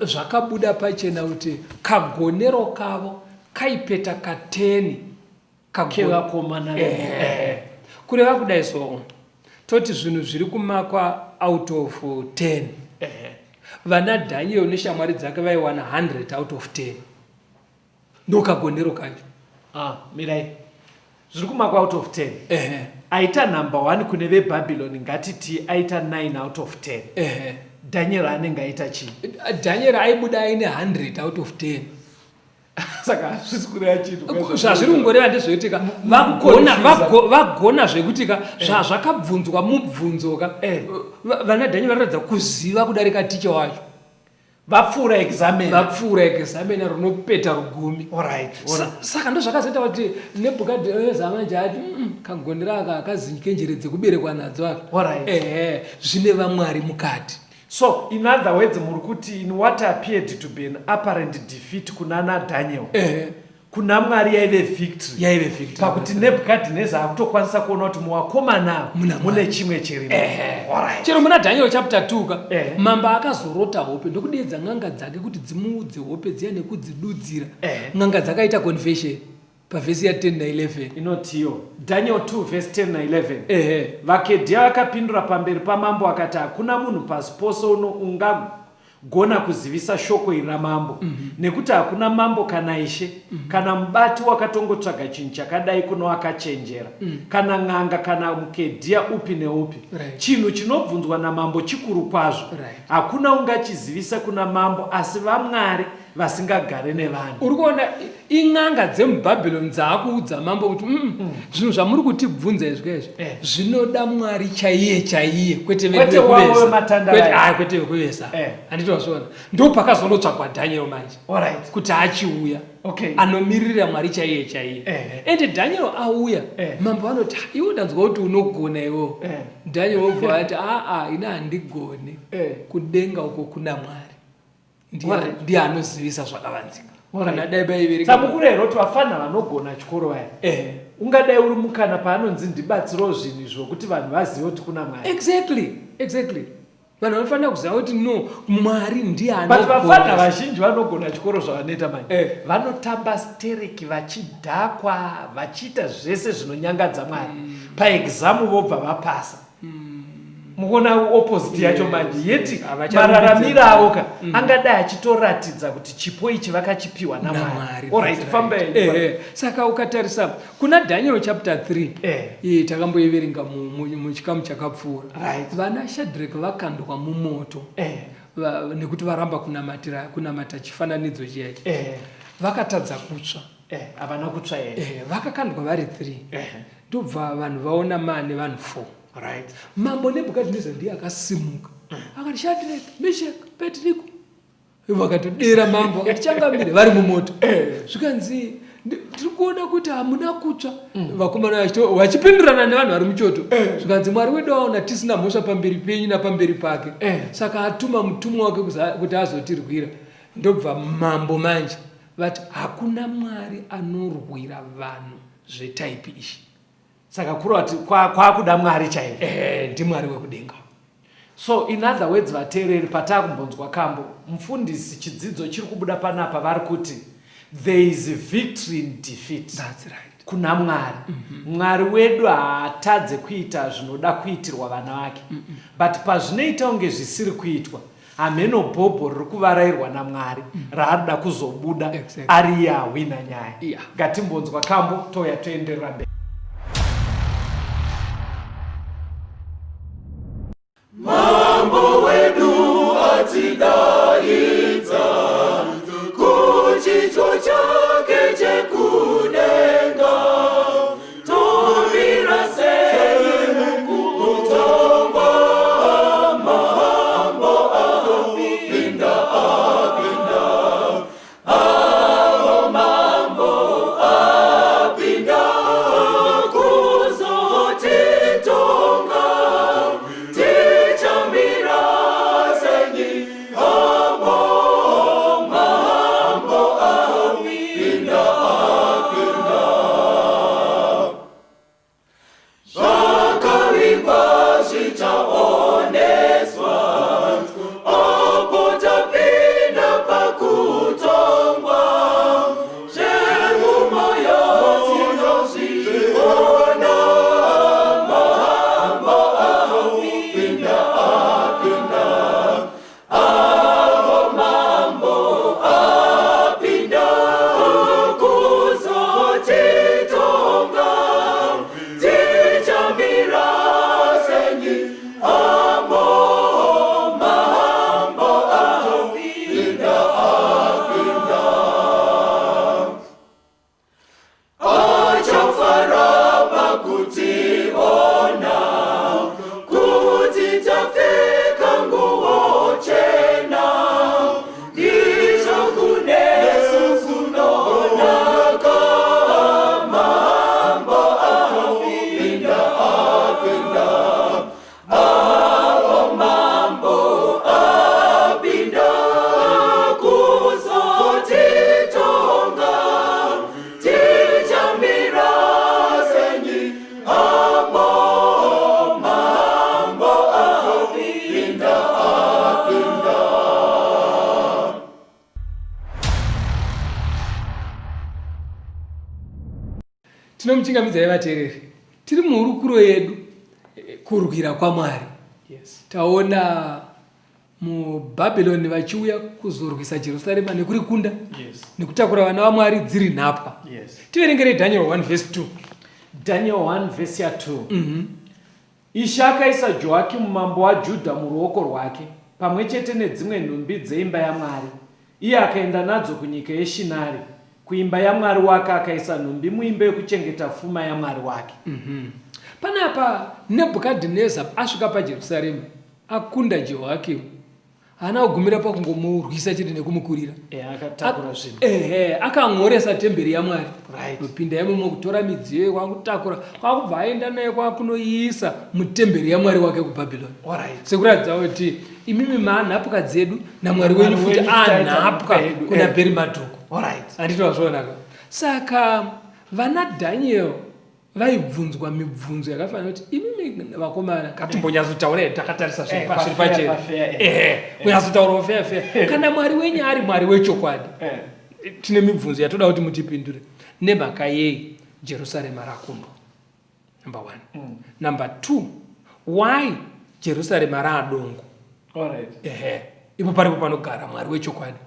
zvakabuda pachena kuti kagonero kavo kaipeta kateni kevakomana. Kureva kudai, so toti zvinhu zviri kumakwa out of 10, vana Daniel neshamwari dzake vaiwana 100 out of 10. Ndokagonero kacho. Mirai, zviri kumakwa out of 10, aita number 1 kune veBhabhironi, ngatiti aita 9 out of 10. Daniel anenge aita chii? Daniel aibuda aine 100 out of 10. Saka hazvisi kureva chinhu. Zvazviri kungoreva ndezvekuti ka vagona zvekuti ka zvazvakabvunzwa mubvunzo ka, vana Daniel vanoratidza kuziva kudarika ticha wacho. Vapfuura examen. Vapfuura examen runopeta rugumi. Saka ndozvakazoita kuti Nebhukadhineza manje ati, kagonero aka akazinke njere dzekuberekwa nadzo aka. Ehe, zvine vamwari mukati. So in other words, muri kuti in what appeared to be an apparent defeat kuna naDaniel, kuna Mwari yaive victory. Yaive victory. Pakuti Nebhukadhineza akutokwanisa kuona kuti muvakomana Muna mune Mwari. chimwe chirimo. Chero muna Daniel chapter 2 ka, mambo akazorota hope ndokudeedza n'anga dzake kuti dzimuudze hope dziya nekudzidudzira. N'anga dzakaita confession. Pavhesi ya 10 na 11. Inotiyo Daniel 2 vhesi 10 na 11. Ehe. VaKedhia vakapindura pamberi pamambo akati, Hakuna munhu pasi pose uno ungagona kuzivisa shoko iri ramambo, nekuti hakuna mambo kana ishe kana mubati wakatongotsvaga chinhu chakadai kuno akachenjera, kana n'anga kana muKedhia upi neupi. Chinhu chinobvunzwa namambo chikuru kwazvo, hakuna ungachizivisa kuna mambo asi vamwari vasingagare nevanhu. Uri kuona in'anga dzemubhabhironi dzaakuudza mambo kuti zvinhu zvamuri kutibvunza izvi kaizvi Eh. zvinoda Mwari chaiye chaiye, kwete Kwete wavo wematanda vaya. Kwete vekuveza. Eh. Handiti wazviona? Ndo pakazonotsvagwa Daniel manje Alright. kuti achiuya anomiririra Mwari chaiye chaiye. Ende Daniel auya, mambo anoti, "Ah, iwe ndanzwa kuti unogona iwewo." Daniel wobva ati, aa, ini handigoni, kudenga uko kuna Mwari. Ndiye anozivisa zvakavanzika. Kana dai baiverenga Samukuru here kuti vafana vanogona chikoro vaya, ungadai uri mukana paanonzi ndibatsirewo zvinhu izvo kuti vanhu vazive kuti kuna Mwari. Exactly, vanhu vanofanira kuziva kuti no, Mwari ndiye But vafana anogona. Vazhinji vanogona chikoro, zvavanoita manje, vanotamba stereki, vachidhakwa, vachiita zvese zvinonyangadza Mwari. Paexam vobva vapasa. Mukuona opposite yacho manje? Yeti Havacharumbidzi. Mararamiro avo ka angadai achitoratidza kuti chipo ichi vakachipiwa naMwari. NaMwari. Alright, That's famba right. henyu. Saka ukatarisa kuna Daniel chapter 3, takamboiverenga muchikamu chakapfuura, vana Shadrek vakandwa mumoto nekuti varamba kunamata chifananidzo chiyachi. Vakatadza kutsva. Havana kutsva here? Vakakandwa vari 3, ndobva vanhu vaona mane vanhu 4. Mambo Nebhukadhineza ndiye akasimuka akati, "Shadrek, Meshek, Abednego." Vakatodera mambo akati, "Changamire," vari mumoto. Zvikanzi, "Tiri kuona kuti hamuna kutsva." Vakomana vachipindurana nevanhu vari muchoto. Zvikanzi, "Mwari wedu aona tisina mhosva pamberi penyu napamberi pake, saka atuma mutumwa wake kuti azotirwira." Ndobva mambo manje vati, "Hakuna Mwari anorwira vanhu zvetype ichi." Saka kureva kuti kwakuda Mwari chaizvo. NdiMwari wekudenga. So in other words, vateereri, pataakumbonzwa kambo mufundisi, chidzidzo chiri kubuda panapa, vari kuti there is victory in defeat. That's right. Kuna Mwari. Mwari wedu haatadze kuita zvinoda kuitirwa vana vake, but pazvinoita kunge zvisiri kuitwa, hameno bhobho riri kuvarayirwa naMwari raarida kuzobuda ari iye ahwina nyaya. Ngatimbonzwa kambo, touya toenderera mberi. Mambo wedu atidaidza kuchicho chake chekudenga, tomira sei mukutongwa? Mambo apinda, apinda, avo mambo apinda. Tinomuchingamidzai vateereri. Tiri muhurukuro yedu eh, kurwira kwaMwari. Yes. Taona muBhabhironi vachiuya kuzorwisa Jerusarema nekurikunda Yes. nekutakura vana vaMwari dziri nhapwa. Yes. Tiverengerei Daniel 1 verse 2. Daniel 1 verse ya 2. Ishe akaisa Joakimu mambo waJudha muruoko rwake, pamwe chete nedzimwe nhumbi dzeimba yaMwari, iye akaenda nadzo kunyika yeShinari, kuimba yamwari wake, akaisa nhumbi muimba yokuchengeta fuma yamwari wake. Panapa Nebhukadhineza asvika paJerusarema akunda Jehoakimu. Haana kugumira pakungomurwisa chete nekumukurira. Eh, akatakura zvinhu. Ehe, akan'oresa temberi yaMwari. Right. Kupinda imomo kutora midziyo kwakutakura, kwakubva aenda nayo kwakunoiisa mutemberi yaMwari wake kuBhabhiloni. Alright. Sekuratidza kuti imimi maanhapwa dzedu naMwari wenyu Mwari futi wenyu futi aita anhapwa nhapwa yedu, kuna eh. Bheri Madhuku. Alright. Handiti wazvionaka. Saka vana Daniel vaibvunzwa mibvunzo yakafanira kuti imimi vakomana ngatimbonyatsotaura hedu takatarisa zviri Eh, pa- zviri pafeya, pachena pafeya, eh. ehe kunyatsotaurawo feya feya kana mwari wenyu ari mwari wechokwadi Eh. tine mibvunzo yatoda kuti mutipindure nemhaka yei jerusarema rakundwa number one number two why jerusarema raadongo Alright. ehe ipo paripo panogara mwari wechokwadi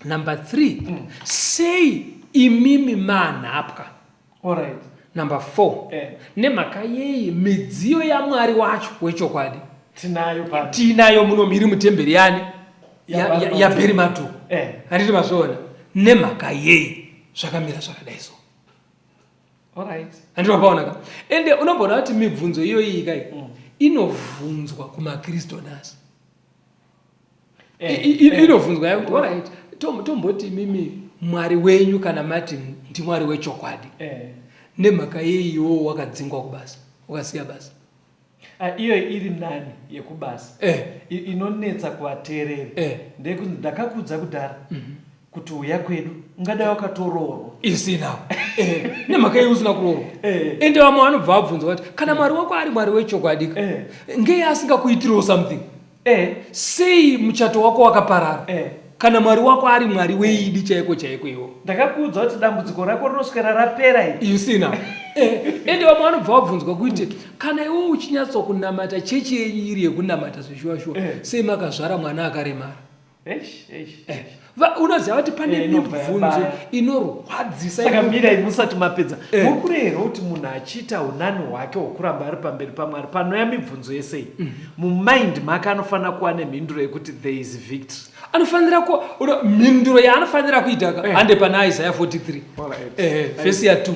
number three sei imimi manhapwa Alright. Number 4. Eh. Nemhaka yei midziyo yaMwari wacho wechokwadi Tinayo pano. tiinayo muno miri mutemberi yani Ya- yaBheri Madhuku. Eh. Handiti mazviona? Nemhaka yei zvakamira zvakadai so. Alright. Handiti mapaona ka? Ende unomboona kuti mibvunzo iyoyi kai inovhunzwa kumaKristu nhasi. Eh, Inobvunzwa yakuti alright tomboti imimi Mwari wenyu kana mati ndiMwari wechokwadi. Eh. Nemhaka yei iwewo wakadzingwa kubasa ukasiya basa? Ah, iyo iri nani yekubasa Eh. Inonetsa kuvateereri Eh. ndeyekuti ndakakuudza kudhara kuti uya kwedu ungadai wakatoroorwa isina Eh, nemhaka yei usina kuroorwa Eh. ende vamwe vanobva vabvunzwa kuti kana mwari wako ari mwari wechokwadi ka Eh. ngei asingakuitiriwo something Eh. Sei muchato wako wakaparara Eh. kana mwari wako ari mwari weidi chaiko chaiko iwo? Ndakakuudza kuti dambudziko rako rinoswera rapera iri. You see now. Eh, ende vamwe vanobva vabvunzwa kuti kana iwe uchinyatsokunamata chechi yenyu iri yekunamata zveshuwa shuwa Eh. sei makazvara mwana akaremara? Eish, eish, Eh, eish. Unoziva kuti pane Eh, inobva mibvunzo yabaya. inorwadzisa Saka mirai musati mapedza. Eh. Muri kureva here kuti munhu achiita unani hwake hwokuramba ari pamberi paMwari panouya mibvunzo yese iyi mumind make anofanira kuva nemhinduro yekuti there is victory. Anofanira ku mhinduro yaanofanira kuita ka Eh. hande pana Isaiah 43. Alright. Eh, vhesi ya 2.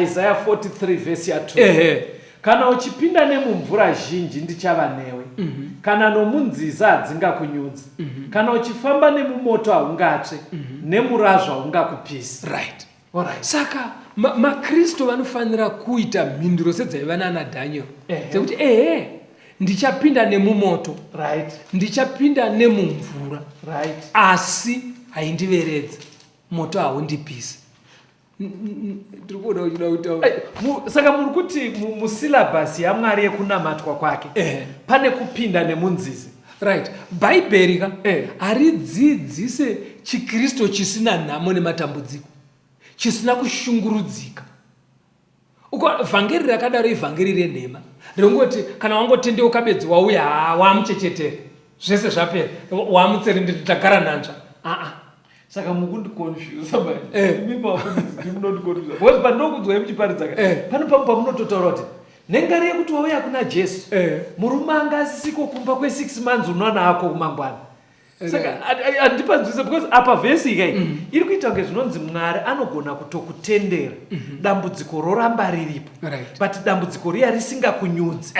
Isaiah 43 vhesi ya 2. Ehe. Kana uchipinda nemumvura zhinji ndichava newe. Kana nomunzizi hadzingakunyudzi. Kana uchifamba nemumoto haungatsve, nemurazvo haungakupisi. Right. Alright. Saka maKristu vanofanira kuita mhinduro sedzaiva nana Daniel. Ehe. Dzekuti ehe ndichapinda nemumoto. Right. Ndichapinda nemumvura. Right. Asi haindiveredzi. Moto haundipisi. Ndiri kuona uchida kutaura. Saka muri kuti musyllabus yaMwari yekunamatwa kwake Eh. pane kupinda nemunzizi. Right. Bhaibheri ka Eh. haridzidzise chiKristu chisina nhamo nematambudziko, chisina kushungurudzika. Uko vhangeri rakadaro ivhangeri renhema rinongoti kana wangotendeuka bedzi wauya haa wamuchechetere zvese zvapera wamutserendende tagara nanzva aa. Saka mukundiconfusa manje. Eh. Imi mafundisi ndimi munondiconfusa. Because pandinokunzwai muchiparidza ka, Eh. pane pamwe pamunototaura kuti nengari yekuti wauya kuna Jesu, Eh. murume anga asisiko kumba kwe 6 months unowana ako kumangwana. Eh. Saka handipanzwise because apa vhesi ikai iri kuita kunge zvinonzi Mwari anogona kutokutendera dambudziko roramba riripo. Right. But dambudziko riya risingakunyudzi.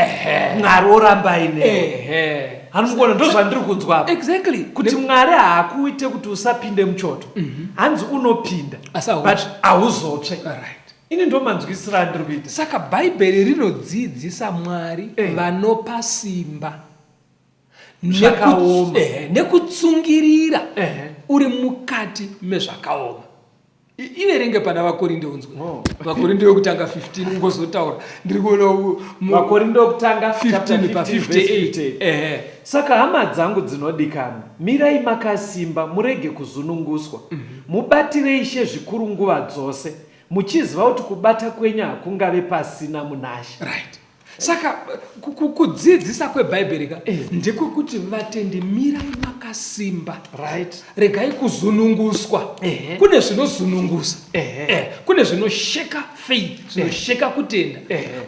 Mwari oramba ainewe. Ehe. Hanzi mukuona ndozvandiri kunzwa apa. Exactly. Kuti Mwari haakuite kuti usapinde muchoto. Hanzi unopinda. Asi hautsve. But hauzotsve. Right. Ini ndomanzwisiro andiri kuita. Saka Bhaibheri rinodzidzisa Mwari Eh. vanopa simba. Zvakaoma. Nekutsungirira Ehe. uri mukati mezvakaoma. Iverenge pana vaKorinde unzwe. Oh. VaKorinde wekutanga 15 ungozotaura. Ndiri kuona VaKorinde wekutanga 15 pa 15 verse 58. 58. Ehe. Saka hama dzangu dzinodikanwa, mirai makasimba, murege kuzununguswa. Mubatire Ishe zvikuru nguva dzose. Muchiziva kuti kubata kwenyu hakungave pasina munaShe. Right. Saka kudzidzisa kwebhaibheri ka eh. Ndekwekuti vatendi mirai makasimba. Right. Regai kuzununguswa. Kune zvinozunungusa. Eh, kune zvinosheka faith, zvinosheka kutenda.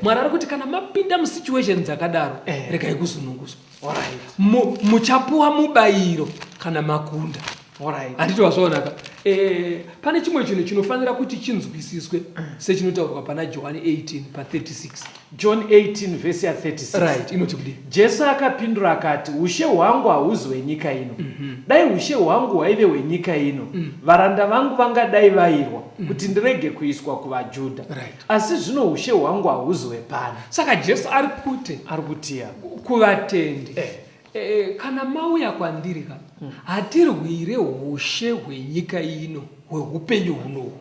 Mwari ari kuti kana mapinda musituation dzakadaro, regai kuzununguswa. Alright. Muchapuwa mubayiro kana makunda. Alright. Handiti wazvionaka? Eh, pane chimwe chinhu chinofanira kuti chinzwisiswe sechinotaurwa pana Johani 18 pa 36. John 18 vhesi ya 36. Right, inoti kudii? Jesu akapindura akati, Ushe hwangu hauzi hwenyika ino. Mm -hmm. Dai ushe hwangu hwaive hwenyika ino, mm. varanda vangu vangadai vairwa mm. kuti ndirege kuiswa kuvaJudha. Right. Asi zvino ushe hwangu hauzi hwepano. Saka Jesu ari kuti ari kutiya kuvatendi eh. Eh, kana mauya kwandiri ka mm. hatirwire ushe hwenyika ino hweupenyu hunohu.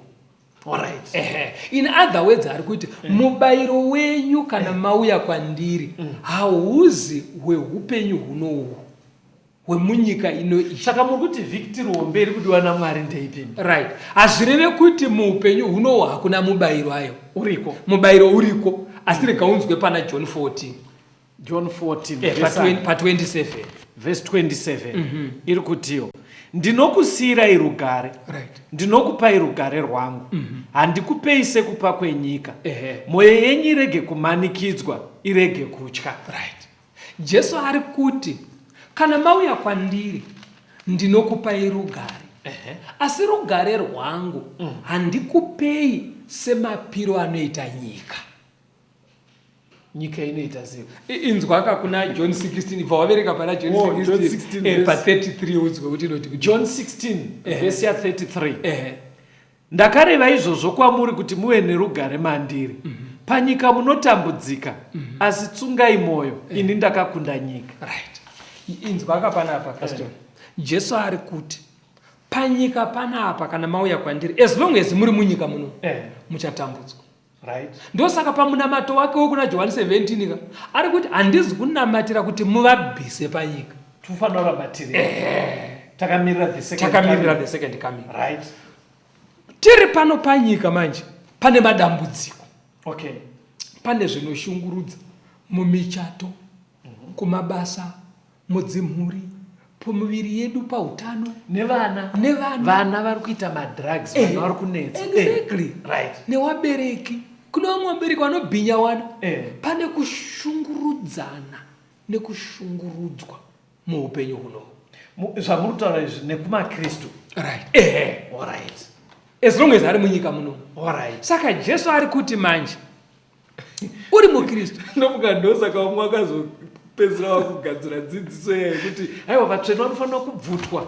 Alright. Ehe. In other words ari kuti mm. mubayiro wenyu kana mm. mauya kwandiri mm. hauzi hweupenyu hunohu hwemunyika ino iyi. Saka muri kuti victory hombe iri kudiwa naMwari ndeipi? Right. Hazvireve kuti muupenyu hunohu hakuna mubayiro ayo. Uriko. Mubayiro uriko asi rega unzwe pana John 14. John 14 eh, pa 27 verse 27 mm -hmm. iri kutiyo ndinokusiyirai rugare right. Ndinokupai rugare rwangu mm -hmm. Handikupei sekupa kwenyika. Mwoyo yenyu irege kumanikidzwa, irege kutya. Right. Jesu ari kuti kana mauya kwandiri ndinokupai rugare. Asi rugare rwangu mm. handikupei semapiro anoita nyika. Nyika inoita sei? Inzwaka kuna John 16 ibva waverenga pana John 16 eh, pa 33 udzwe kuti inoti John 16 verse ya 33. Ndakareva izvozvo kwamuri kuti muve nerugare mandiri. Mm -hmm. Panyika munotambudzika, mm -hmm. asi tsungai mwoyo, eh. ini ndakakunda nyika. Right. Inzwaka panapa Pastor. Eh. Jesu ari kuti panyika panapa kana mauya kwandiri as long as muri munyika muno eh. muchatambudzwa. Right. Ndosaka pamunamato wake wekuna Johani 17 ka ari kuti handizi kunamatira kuti muvabvise panyika. Tofanira kuramba tiri. Eh. Takamirira the second takamirira the second coming. Right. Tiri pano panyika manje pane madambudziko. Okay. Pane zvinoshungurudza mumichato, mm -hmm. kumabasa, mudzimhuri, pamuviri yedu, pautano nevana nevana vana vari kuita madrugs eh, vana vari kunetsa exactly eh, right newabereki kune vamwe vabereki vanobhinya wana eh. Pane kushungurudzana nekushungurudzwa muupenyu huno. Zvamuri kutaura izvi nekumakristu. Right. Ehe. Alright. As long as ari munyika muno. Alright. Saka Jesu ari kuti manje uri mukristu ndomuka ndosaka vamwe vakazopedzisira vakugadzira dzidziso iya yekuti aiwa vatsvene vanofanira kubvutwa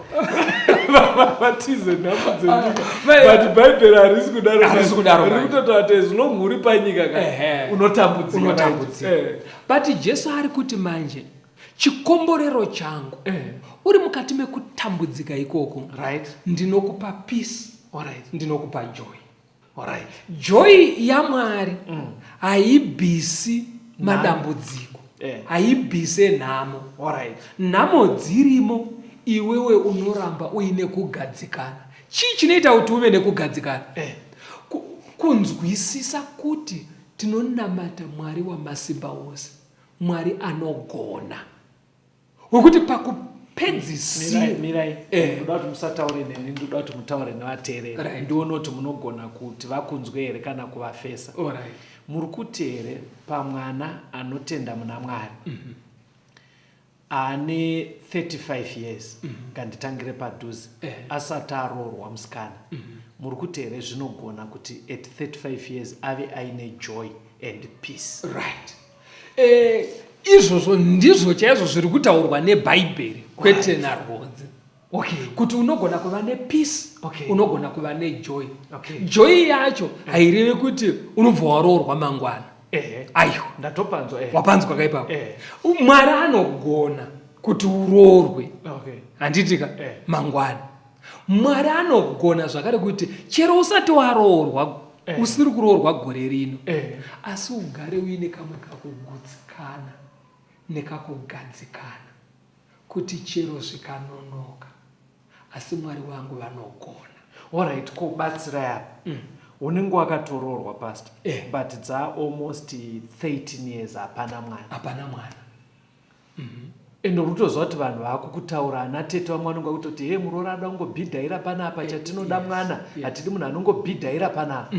vatize nhamu dzenyika ah, but bhaibheri harisi kudaro harisi kudaro riri kutotaura kuti as long uri panyika ka unotambudzika unotambudzika eh. But Jesu ari kuti manje chikomborero changu eh. uri mukati mekutambudzika ikoko right. Ndinokupa peace. Alright. Ndinokupa joy. Alright. Joy yaMwari mm. haibvisi madambudziko eh. Haibvise nhamo. Alright. Nhamo dzirimo iwewe unoramba uine kugadzikana. Chii chinoita kuti uve nekugadzikana? Eh. Kunzwisisa kuti tinonamata Mwari wamasimba ose, Mwari anogona, wekuti pakupedzisira mirai eh. Ndoda kuti musataure neni, ndoda kuti mutaure nevateereri right. Ndione kuti munogona kuti vakunzwe here kana kuvafesa. Alright. Muri kuti here pamwana anotenda muna Mwari mm -hmm. ane 35 years mm -hmm. nganditangire padhuze eh. asati aroorwa musikana mm -hmm. muri kuti here zvinogona kuti at 35 years ave aine joy and peace? Right. Eh, izvozvo ndizvo chaizvo zviri kutaurwa nebhaibheri kwete right. Narwodzi Okay. Kuti unogona kuva nepeace okay. Unogona kuva nejoy okay. Joy yacho hairevi kuti unobva waroorwa mangwana. Aiwa Ndatopanzwa eh. Wapanzwa kaipapo eh. Mwari anogona kuti uroorwe okay. Handitika eh. Mangwana Mwari anogona zvakare kuti chero usati waroorwa eh. Usiri kuroorwa gore rino eh. Asi ugare uine kamwe kakugutsikana nekakugadzikana kuti chero zvikanonoka asi Mwari wangu vanogona. Alright, ko batsirai apa mm. Unenge wakatoroorwa pastor Eh. but dza almost 13 years hapana mwana. Hapana mwana. Ende uri kutoziva kuti vanhu vaakukutaura ana tete vamwe vanonga kutoti he muroora ada kungobhidhaira panapa eh, chatinoda mwana hatidi munhu anongobhidhaira panapa.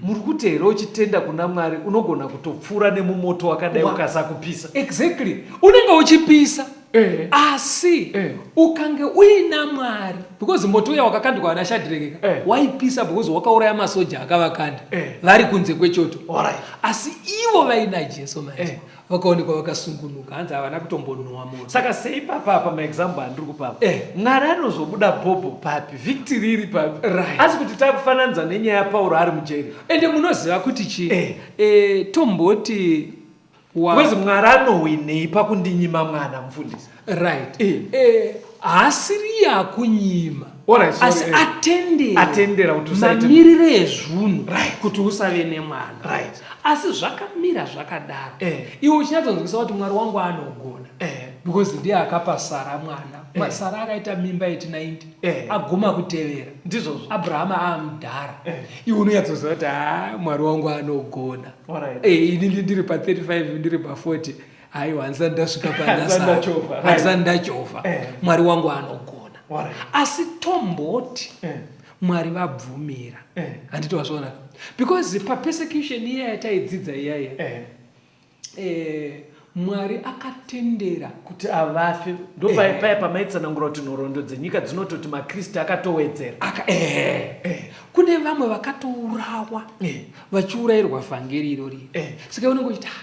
Muri kuti here uchitenda kuna Mwari unogona kutopfuura nemumoto wakadai ukasakupisa. Exactly. Unenge uchipisa. Eh. Asi Eh. ukange uina Mwari because moto uya wakakandwa vana Shadreki Eh. waipisa because wakauraya masoja akavakanda Eh. vari kunze kwechoto. Alright. Asi ivo vaina Jesu manje Eh. vakaonekwa vakasungunuka hanzi havana kutombonhuwa moto. Saka seipapa apa maexample andiri kupapa Eh. Mwari anozobuda bhobho papi victory iri papi Right. asi kuti takufananidza nenyaya yaPauro ari mujeri Ende munoziva kuti chii? Eh. Eh, tomboti wa Because Mwari anohwinei pakundinyima mwana mufundisi? Right. Eh. Eh, haasiri yakunyima. Alright, sorry, Asi eh. atendera. Atendera kuti usaite- mamirire ezvunhu kuti usave nemwana. Right. Asi zvakamira zvakadaro. Eh. Iwe uchinyatsonzwisisa kuti Mwari wangu anogona. Eh. Because ndiye akapa Sara mwana. Eh. Sara akaita mimba yeti 90. Eh. Aguma kutevera. Ndizvozvo. Abrahama amudhara. Eh. Iwe unonyatsoziva kuti haa Mwari wangu anogona. Alright. Eh, ini ndiri pa 35 ndiri pa 40 haiwa handisati ndasvika Handisati ndachovha, right. handisati ndachovha Eh. Mwari wangu anogona. Alright. Asi tomboti Eh. Mwari vabvumira. Eh. Handiti wazviona? Because pa persecution iya yataidzidza iya iya. Eh. Eh, Mwari akatendera kuti avafe ndopaya paya pamaitsanangura kuti nhoroondo dzenyika dzinototi maKristu akatowedzera. Aka, eh. Eh. Kune vamwe vakatourawa Eh. vachiurayirwa vhangeri irori. Eh. Saka unenge uchiti "Ah,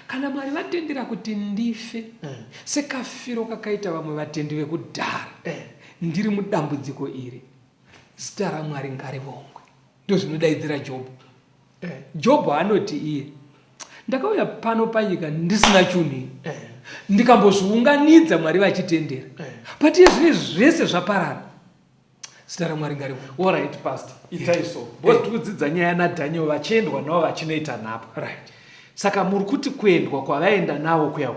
kana Mwari vatendera kuti ndife Eh. sekafiro kakaita vamwe vatendi vekudhara Eh. ndiri mudambudziko iri, zita raMwari ngarivongwe. Ndozvinodaidzira Jobho. Eh. Jobho anoti iye ndakauya pano panyika ndisina chunhu Eh. ndikambozviunganidza Mwari vachitendera Eh. but iye zvine zvese zvaparara, zita raMwari ngarivongwe. Alright, pastor, itai so. Because tiri kudzidza nyaya naDaniel vachiendwa navo vachinoita nhapwa. Right. Saka muri kuti kuendwa kwavaenda navo kuya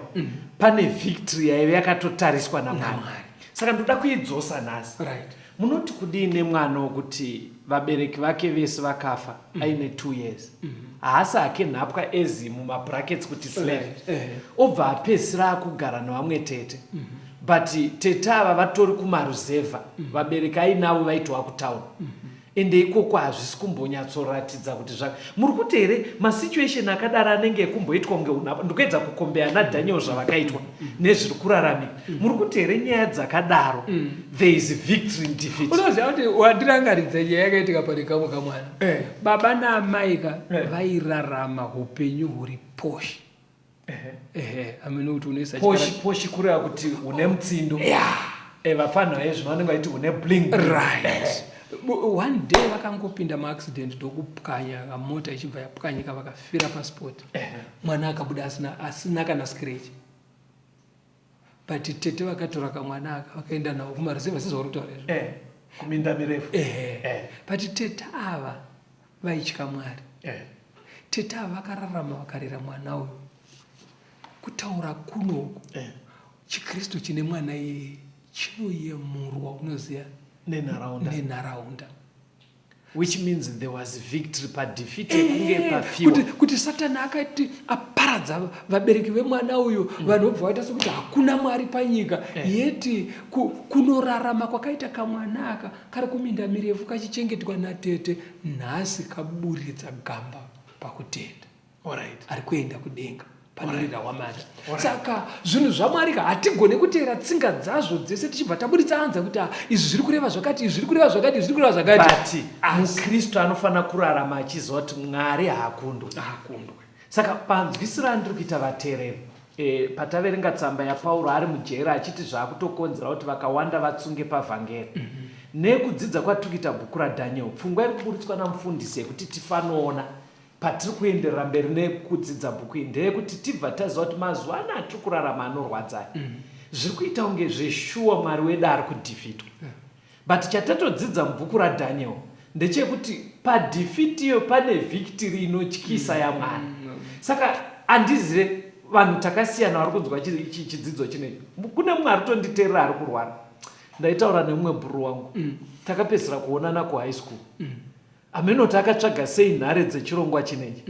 pane victory yaive yakatotariswa naMwari. NaMwari. Saka ndoda kuidzosa nhasi. Right. Munoti kudii nemwana wokuti vabereki vake vese vakafa aine 2 years? Haasi hake nhapwa ezi mumabrackets kuti slave. Right. Eh. Obva apedzisira akugara nevamwe tete. But tete ava vatori kumaruzevha. Vabereki ainavo vaitwa kutaura. Ende ikoko hazvisi kumbonyatsoratidza kuti zvaka. Muri kuti here masituation akadaro anenge ekumboitwa kunge unhapwa? Ndikuedza kukombeya naDaniel zvavakaitwa nezviri kuraramika. Muri kuti here nyaya dzakadaro there is victory in defeat? Unoziva kuti wandirangaridza nyaya yakaitika pane kamwe kamwana. Eh. Baba naamai ka Eh. vairarama hupenyu huri poshi. Ehe, amene kuti unoisa Poshi poshi kureva kuti une mutsindo. Yeah. Eh, vafanha vezvino vanenge vachiti une bling. Right. One day vakangopinda muaccident ndokupwanya kamota ichibva yapwanyika vakafira paspot. Mwana akabuda asina kana scratch. But tete vakatora kamwana aka vakaenda navo kumaruzevha sezvauri kutaura izvo. Eh, kuminda mirefu. Ehe. Eh. But tete ava vaitya Mwari. Eh. Tete ava vakararama vakarera mwana uyu. Kutaura kunoku Eh. chiKristu chine mwana iyeye chinoyemurwa unoziya nenharaunda. Nenharaunda. Which means there was victory padefeat yekunge pafiwa. Kuti Satani akati aparadza vabereki vemwana uyu, vanhu vobva vaita sekuti hakuna Mwari panyika. Yeti kunorarama kwakaita kamwana aka kari kuminda mirefu kachichengetwa natete, nhasi kaburitsa gamba pakutenda. Alright. Ari kuenda kudenga panorira hwamanda. Saka zvinhu zvaMwari ka hatigone kuteera tsinga dzazvo dzese tichibva taburitsa anza kuti izvi zviri kureva zvakati, izvi zviri kureva zvakati, izvi zviri kureva zvakati. But muKristu anofanira kurarama achiziva kuti Mwari haakundwi. Haakundwi. Saka panzwisiro andiri kuita vateereri, pataverenga tsamba yaPauro ari mujeri achiti zvaakutokonzera kuti vakawanda vatsunge pavhangeri. Nekudzidza kwatiri kuita bhuku raDaniel, pfungwa iri kuburitswa namufundisi yekuti tifanoona patiri kuenderera mberi nekudzidza bhuku iri ndeyekuti tibva taziva kuti mazuva ano atiri kurarama anorwadza. Zviri kuita kunge zveshuwa Mwari wedu ari kudhifitwa. But chatatodzidza mubhuku raDaniel ndechekuti padhifiti iyo pane victory inotyisa yaMwari. Saka handizive vanhu takasiyana vari kunzwa chidzidzo chinechi. Kune mumwe ari kutonditeerera ari kurwara. Ndaitaura nemumwe bhuru wangu. Takapedzisira kuonana kuhigh school. Hameno kuti akatsvaga sei nhare dzechirongwa chinechi.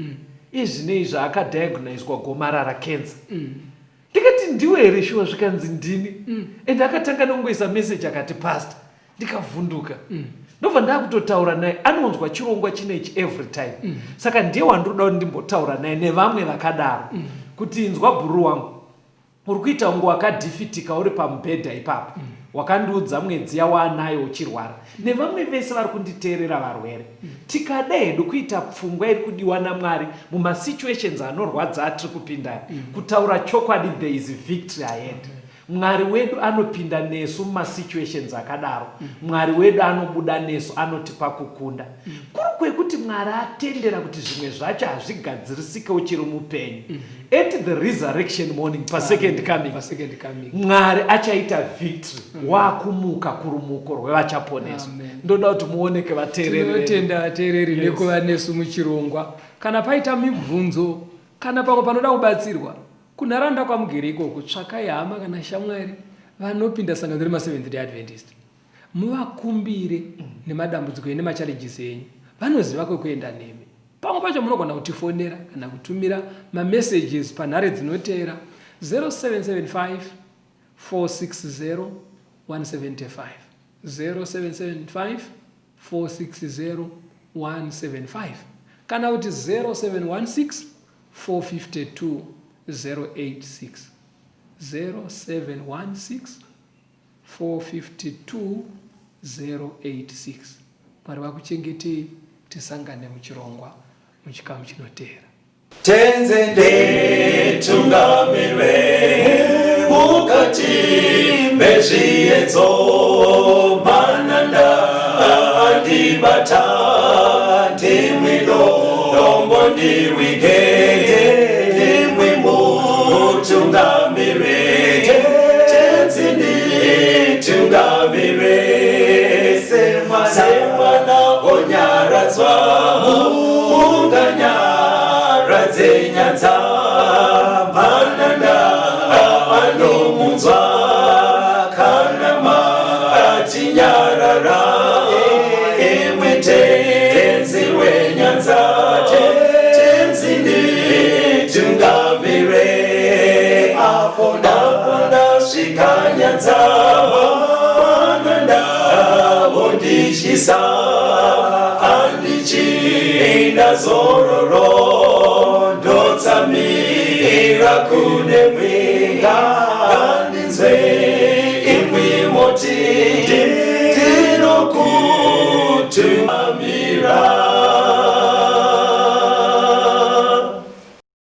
Izvi neizvi akadiagnoiswa gomarara cancer. Ndikati ndiwe here shuwa zvikanzi ndini. And akatanga nekungoisa message akati pastor. Ndikavhunduka. Ndobva ndakutotaura naye anonzwa chirongwa chinechi every time. Saka ndiye wandinoda kuti ndimbotaura naye nevamwe vakadaro. Kuti inzwa bhuru wangu. Uri kuita kunge wakadhifitika uri pamubhedha ipapo. Wakandiudza mwedzi yawaanayo uchirwara. Nevamwe vese vari kunditeerera varwere. Tikada hedu kuita pfungwa iri kudiwa naMwari mumasituations anorwadza atiri kupinda aya. Kutaura chokwadi there is victory ahead. Mwari wedu anopinda nesu mumasituations akadaro. Mwari wedu anobuda nesu anotipa kukunda. Kuri kwekuti Mwari atendera kuti zvimwe zvacho hazvigadzirisike uchiri mupenyu. At the resurrection morning pasecond coming, Pasecond coming. Mwari achaita victory wakumuka kurumuko rwevachaponeswa. Amen. Ndoda kuti muoneke vateereri vedu. Tinotenda vateereri nekuva nesu muchirongwa. Kana paita mibvunzo kana pamwe panoda kubatsirwa kunharaunda kwamugere ikoko, tsvakai hama kana shamwari vanopinda sangano remaSeventh Day Adventist, muvakumbire nemadambudziko nemachallenges enyu. Vanoziva kwekuenda nemi. Pamwe pacho munogona kutifonera kana kutumira mamessages panhare dzinoteera 0775 460 175, 0775 460 175 kana kuti 0716 452 086, 0716 452 086. Mwari vakuchengetei, tisangane muchirongwa muchikamu chinoteera. Tenze nditungamire mukati mezviedzo, mananda andibata, ndimwi dombo ndiwige, ndimwi mutungamire. Tenzi nditungamire semwana onyaradzwa, munganyaradze nyanza, mananda anomunzwa kana matinyarara, imwe tenzi wenyanza. Tenzi nditungamire apo ndasvika nyanza, mananda vondityisa, handichinda zororo, ndotsamira kune mwenga.